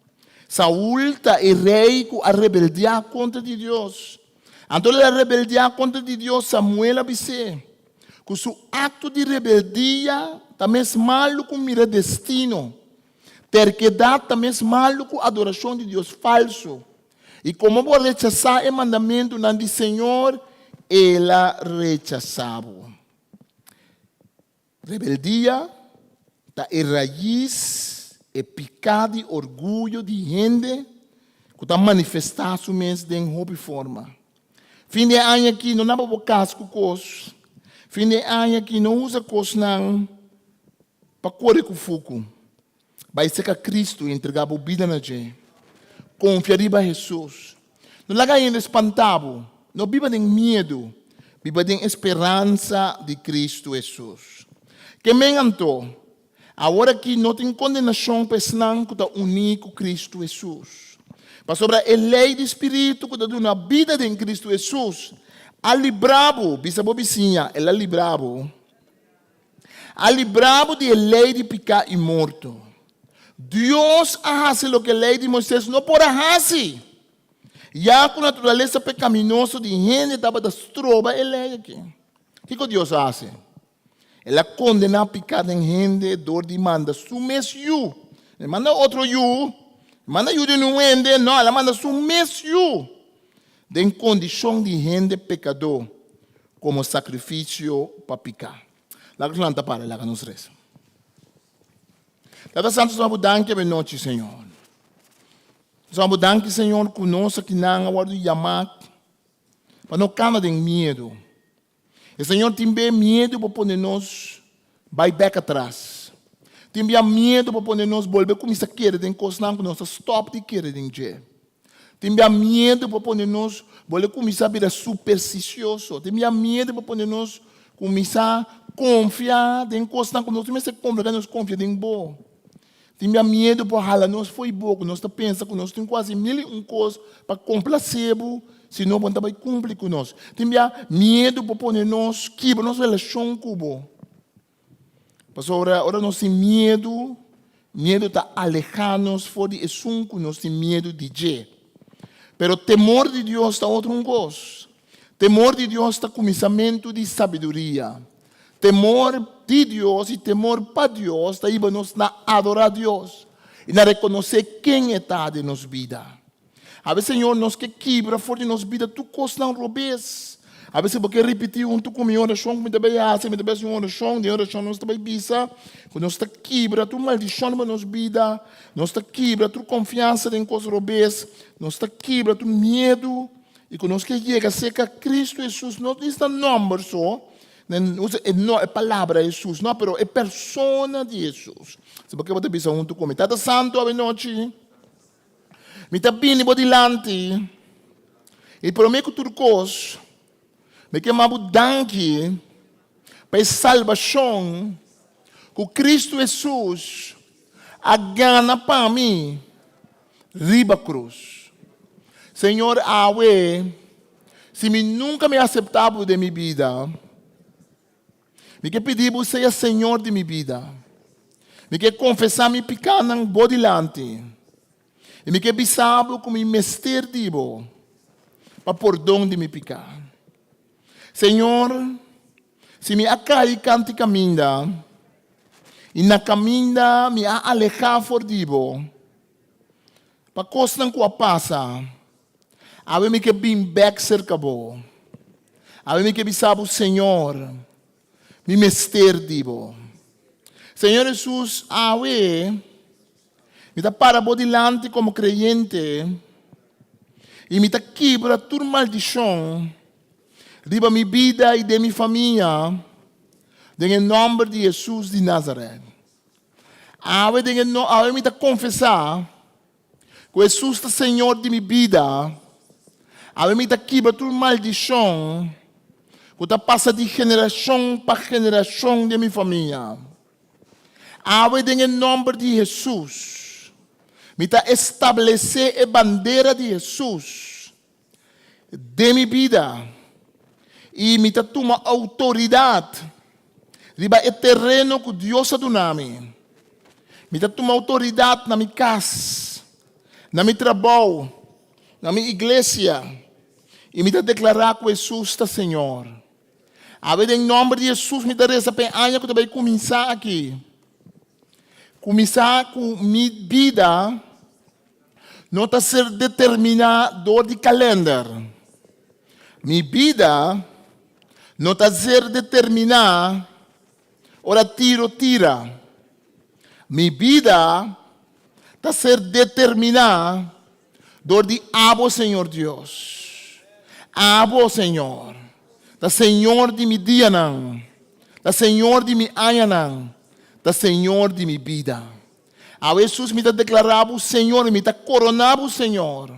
[SPEAKER 3] Saul ta e rei ku a rebeldiá kontra di Dios. Anto el a rebeldiá kontra di Dios, Samuel a bis'é ku su akto di rebeldia ta mes malu ku mira destino. Terkedat ta mes malu ku adorashon di dios falsu. I komo bo a rechasá e mandamentunan di Señor, el a rechasá bo. Rebeldia ta e rais, e piká di orguyo di hende ku ta manifestá su mes den hopi forma. Fin di e aña akí no naba bo kas ku kos. Fin di e aña akí no usa kosnan pa kore ku fuku. Bai serka Kristu i entregá bo bida na dje. Konfia riba Hesus. No laga hende spantá bo. No biba den miedu. Biba den e speransa di Kristu Hesus. Ke men anto? Awor aki no tin kondenashon pa esnan ku ta uní ku Kristu Hesus. Pasobra e lei di spiritu ku ta duna bida den Kristu Hesus a libra bo, bisa bo bisiña, El a libra bo. A libra bo di e lei di piká i morto. Dios a hasi loke e lei di Moisés no por a hasi, ya ku naturalesa pekaminoso di hende tabata stroba e lei aki. Kiko Dios a hasi? El a kondená piká den hende dor di manda su mes Yu. E manda otro yu, manda yu di un hende, no, el a manda su mes yu den kondishon di hende pekadó komo sakrifisio pa piká. Laga nos lanta para i laga nos resa. Tata Santu, nos bo danki awe nochi, Señor. Nos bo danki, Señor, ku nos akinan a wòrdu yamá pa no kana den miedu. E Señor tin be miedu pa pone nos bai bek atras. Tin bia miedu pa pone nos bolbe kuminsá kere den kosnan ku nos a stòp di kere den dje. Tin bia miedu pa pone nos bolbe kuminsá bira superstisioso. Tin bia miedu pa pone nos kuminsá konfia den kosnan ku nos no mester konfia, pasobra nos konfia den bo. Tin bia miedu por hala nos fo'i bo ku nos ta pensa ku nos tin ku hasi mil i un kos pa komplasé bo, si no bo no ta bai kumpli ku nos. Tin bia miedu por pone nos kibra nos relashon ku bo. Pasobra ora nos tin miedu, miedu ta alehá nos for di esun ku nos tin miedu di dje. Pero temor di Dios ta otro un kos. Temor di Dios ta kuminsamentu di sabiduria. Temor di Dios i temor pa Dios ta hiba nos na adorá Dios i na rekonosé ken e ta den nos bida. Awe, Señor, nos ke kibra for di nos bida tur kosnan robes. Awe si bo ke ripití huntu ku mi orashon ku mi ta bai hasi, mi ta bai hasi un orashon, den e orashon nos ta bai bisa ku nos ta kibra tur maldishon riba nos bida, nos ta kibra tur konfiansa den kos robes, nos ta kibra tur miedu i ku nos ke yega serka Kristu Hesus, no dista nòmber so, usa e no e palabra Hesus no, pero e persona di Hesus. Si bo ke bo ta bisa huntu ku mi, Tata Santu awe nochi mi ta bini bo dilanti i promé ku tur kos mi ke manda bo danki pa e salbashon ku Kristu Hesus a gana pa mi riba krus. Señor, awe, si mi nunka mi aseptá bo den mi bida, mi ke pidi bo sea Señor di mi bida. Mi ke konfesá mi pikánan bo dilanti, i mi ke bisa bo ku mi mester di bo pa pordon di mi piká. Señor, si mi a kai kanti kaminda, i na kaminda mi a alehá for di bo, pa kosnan ku a pasa, awe mi ke bin bèk serka bo. Awe mi ke bisa bo, Señor, mi mester di bo. Señor Hesus, awe mi ta para bo dilanti komo kreyente i mi ta kibra tur maldishon riba mi bida i den mi famia, den e nòmber di Hesus di Nazaret. Awe den e no, awe mi ta konfesá ku Hesus ta Señor di mi bida. Awe mi ta kibra tur maldishon ku ta pasa di generashon pa generashon den mi famia. Awe den e nòmber di Hesus, mi ta establesé e bandera di Hesus den mi bida i mi ta tuma outoridat riba e tereno ku Dios a duna mi. Mi ta tuma outoridat na mi kas, na mi trabou, na mi iglesia i mi ta deklará ku Hesus ta Señor. Awe den nòmber di Hesus mi ta resa pa e aña ku ta bai kuminsá aki. Kuminsá ku mi bida no ta ser determiná dor di kalender. Mi bida no ta ser determiná ora tiro tira. Mi bida ta ser determiná dor di abo, Señor Dios. Abo, Señor, ta Señor di mi dianan, ta Señor di mi añanan, ta Señor di mi bida. Awe Hesus mi ta deklará bo Señor i mi ta koroná bo Señor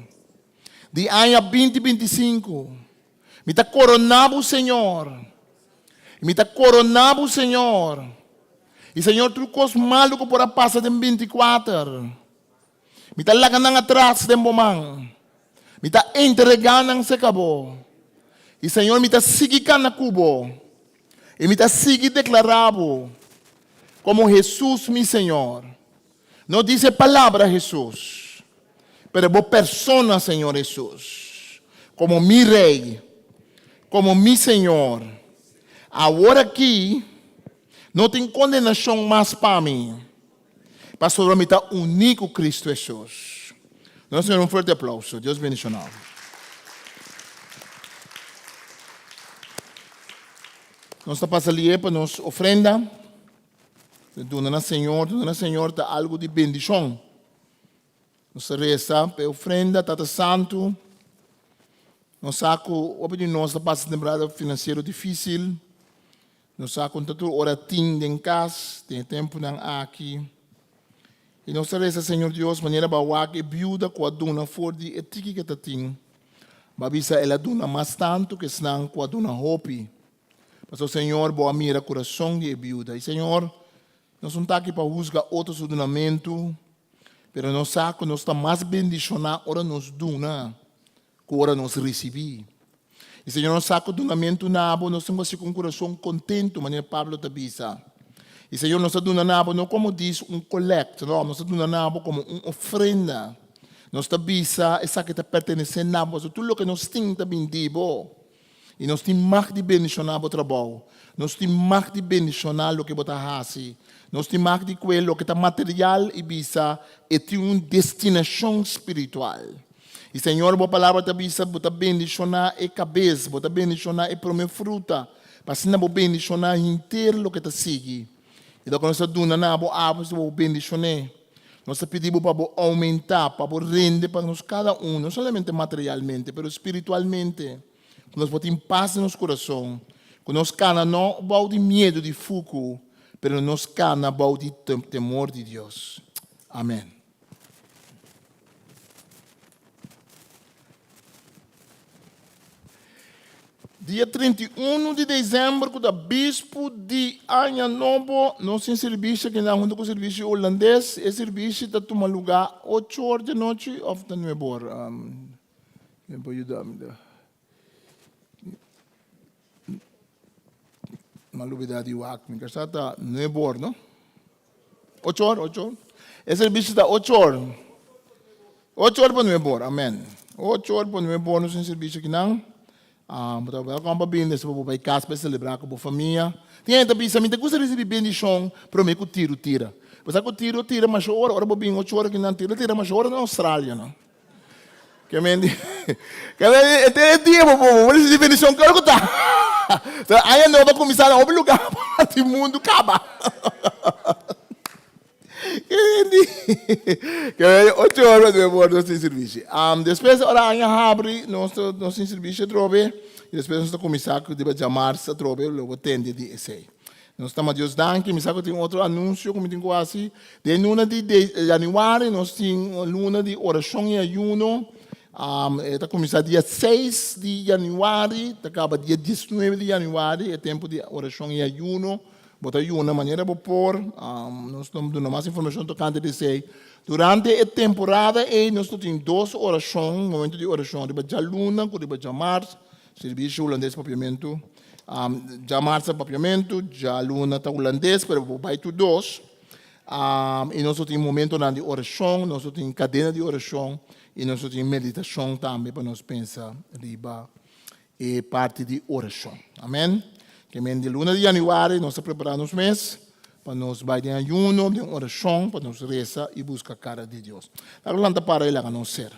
[SPEAKER 3] di aña binti 25. Mi ta koroná bo Señor. I mi ta koroná bo Señor. I Señor tur kos malu ku por a pasa den 24. Mi ta laga nan atras den bo man. Mi ta entregá nan serka bo. I Señor mi ta sigui kana ku bo. I mi ta sigui deklará bo komo Hesus mi Señor. No dise palabra Hesus, pero bo persona Señor Hesus, komo mi Rei, komo mi Señor. Awor aki no tin kondenashon mas pa mi. Pasobra mi ta uní ku Kristu Hesus. Duna Señor un fuerte aplauso. Dios bendishoná bo. Nos ta pasa lié pa nos ofrenda. Duna na Señor, duna na Señor ta algu di bendishon. Nos ta resa pa e ofrenda, Tata Santu. Nos sa ku hopi di nos ta pasa temporada finansiero difísil. Nos sa ku no ta tur ora tin den kas den e tempunan aki. I nos ta resa, Señor Dios, manera bo a wak e biuda ku a duna for di e tiki ku e ta tin. Bo a bisa el a duna mas tantu ku esnan ku a duna hopi. Pasobra, Señor, bo a mira kurason di e biuda. I, Señor, nos no ta aki pa husga otro su dunamentu, pero nos sa ku nos ta mas bendishoná ora nos duna ku ora nos risibí. I Señor, nos sa ku dunamentu na bo nos tin ku hasi ku un kurason kontentu, manera Pablo ta bisa. I Señor, nos ta duna na bo no komo dis un kolèkt, no, nos ta duna na bo komo un ofrenda. Nos ta bisa esaki ta pertenesé na bo, pasobra tur loke nos tin ta bin di bo. I nos tin mag di bendishoná bo trabou. Nos tin mag di bendishoná loke bo ta hasi. Nos tin mag di kue loke ta material i bisa e tin un destinashon spiritual. I Señor, bo palabra ta bisa bo ta bendishoná e kabes, bo ta bendishoná e promé fruta, pa asina bo bendishoná henter loke ta sigui. I loke nos ta duna na bo abo, bo bendishon'é. Nos ta pidi bo pa bo oumentá, pa bo rende pa nos kada un, no solamente materialmente, pero spiritualmente, ku nos por tin pas den nos kurason, ku nos kana no bou di miedu di fuku, pero nos kana bou di temor di Dios. Amèn. Dia 31 di dezèmber ku ta bispu di Aña Nobo, nos tin sirbishi akinan huntu ku sirbishi hulandes. E sirbishi ta tuma lugá ocho or di anochi òf ta nuebe or? Ken por yuda mi ta? Mi a lubida di wak, mi kasa ta nuebe or, no? Ocho or, ocho or. E servicio ta ocho or. Ocho or pa nuebe or, amen. Ocho or pa nuebe or nos tin servicio akinan. Ah, bo ta welcome pa bini, despues bo bai cas pa celebra cu bo famia. Tin hende ta bisa, mi ta gusta ricibi bendicion prome cu tiro tira. Bo sa cu tiro tira masha ora, ora bo bin ocho or akinan, tiro tira masha ora na Australia, no? Ke men di, ke men di, e te e dia bo bo ricibi bendicion claro cu ta. So aña nobo a cuminsa na hopi lugar parti mundo caba. Ke men di, ke men di ocho ora pa nuebe ora nos tin servicio. Despues ora aña habri nos ta nos tin servicio atrobe y despues nos ta cuminsa cu riba djamars atrobe lo bo tende di esey. Nos ta ma Dios danki. Mi sa ku tin otro anunsio ku mi tin ku hasi. Den luna di yanüari nos tin un luna di orashon i ayuno. E ta kuminsá dia seis di yanüari, ta kaba dia diesnuebe di yanüari, e tempu di orashon i ayuno. Bo ta yuna manera bo por. Nos ta duna mas informashon tokante di esei. Durante e temporada ei nos ta tin dos orashon, momento di orashon riba djaluna ku riba djamars. Sirbishi hulandes papiamentu. Djamars ta papiamentu, djaluna ta hulandes, pero bo bai tur dos. I nos lo tin momentonan di orashon, nos lo tin kadena di orashon i nos lo tin meditashon tambe pa nos pensa riba e parti di orashon. Amen. Ke men di luna di yanüari nos ta prepará nos mes pa nos bai den ayuno, den orashon, pa nos resa i buska kara di Dios. Laga lanta para i laga nos sera.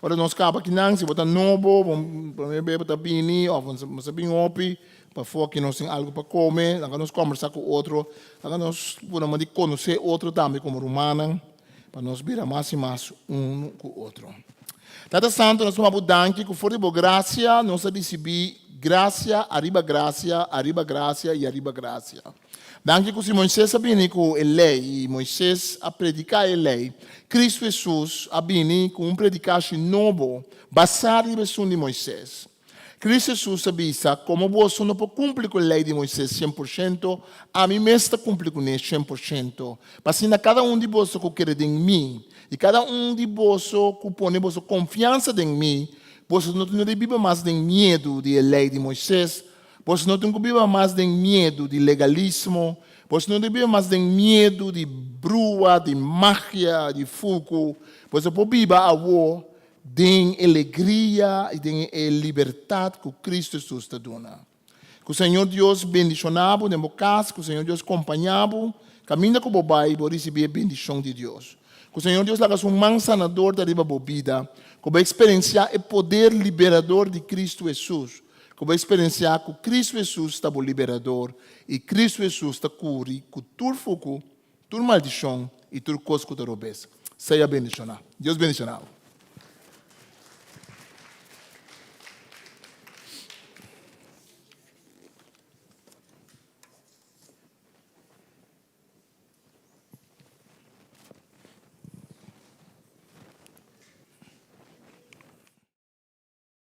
[SPEAKER 3] Ora nos kaba kinan, si bo ta nobo, bo prome bes bo ta bini òf bo sa bin hopi, pafó aki nos tin algu pa kome, laga nos kòmbersá ku otro, laga nos pone man di konosé otro tambe komo rumannan, pa nos bira mas i mas unu ku otro. Tata Santu, nos ta manda bo danki ku for di bo grasia nos a risibí grasia ariba grasia, ariba grasia i ariba grasia. Danki ku si Moises a bini ku e lei i Moises a prediká e lei, Kristu Hesus a bini ku un predikashi nobo basá riba esun di Moises. Kristu Hesus a bisa, Komo boso no por kumpli ku e lei di Moises 100%, ami mes ta kumpli kuné 100%, pa asina kada un di boso ku kere den mi, i kada un di boso ku pone boso konfiansa den mi, boso no tin di biba mas den miedu di e lei di Moises, Boso no tin ku biba mas den miedu di legalismo, boso no tin biba mas den miedu di brua, di magia, di fuku. Boso por biba awo den e legria i den e libertat ku Kristu Hesus ta duna. Ku Señor Dios bendishoná bo den bo kas, ku Señor Dios kompañá bo. Kaminda ku bo bai, bo risibí e bendishon di Dios. Ku Señor Dios laga su man sanador ta riba bo bida, ku bo eksperensiá e poder liberador di Kristu Hesus, ku bo eksperensiá ku Kristu Hesus ta bo liberador i Kristu Hesus ta kuri ku tur fuku, tur maldishon i tur kos ku ta robes. Sea bendishoná. Dios bendishoná bo.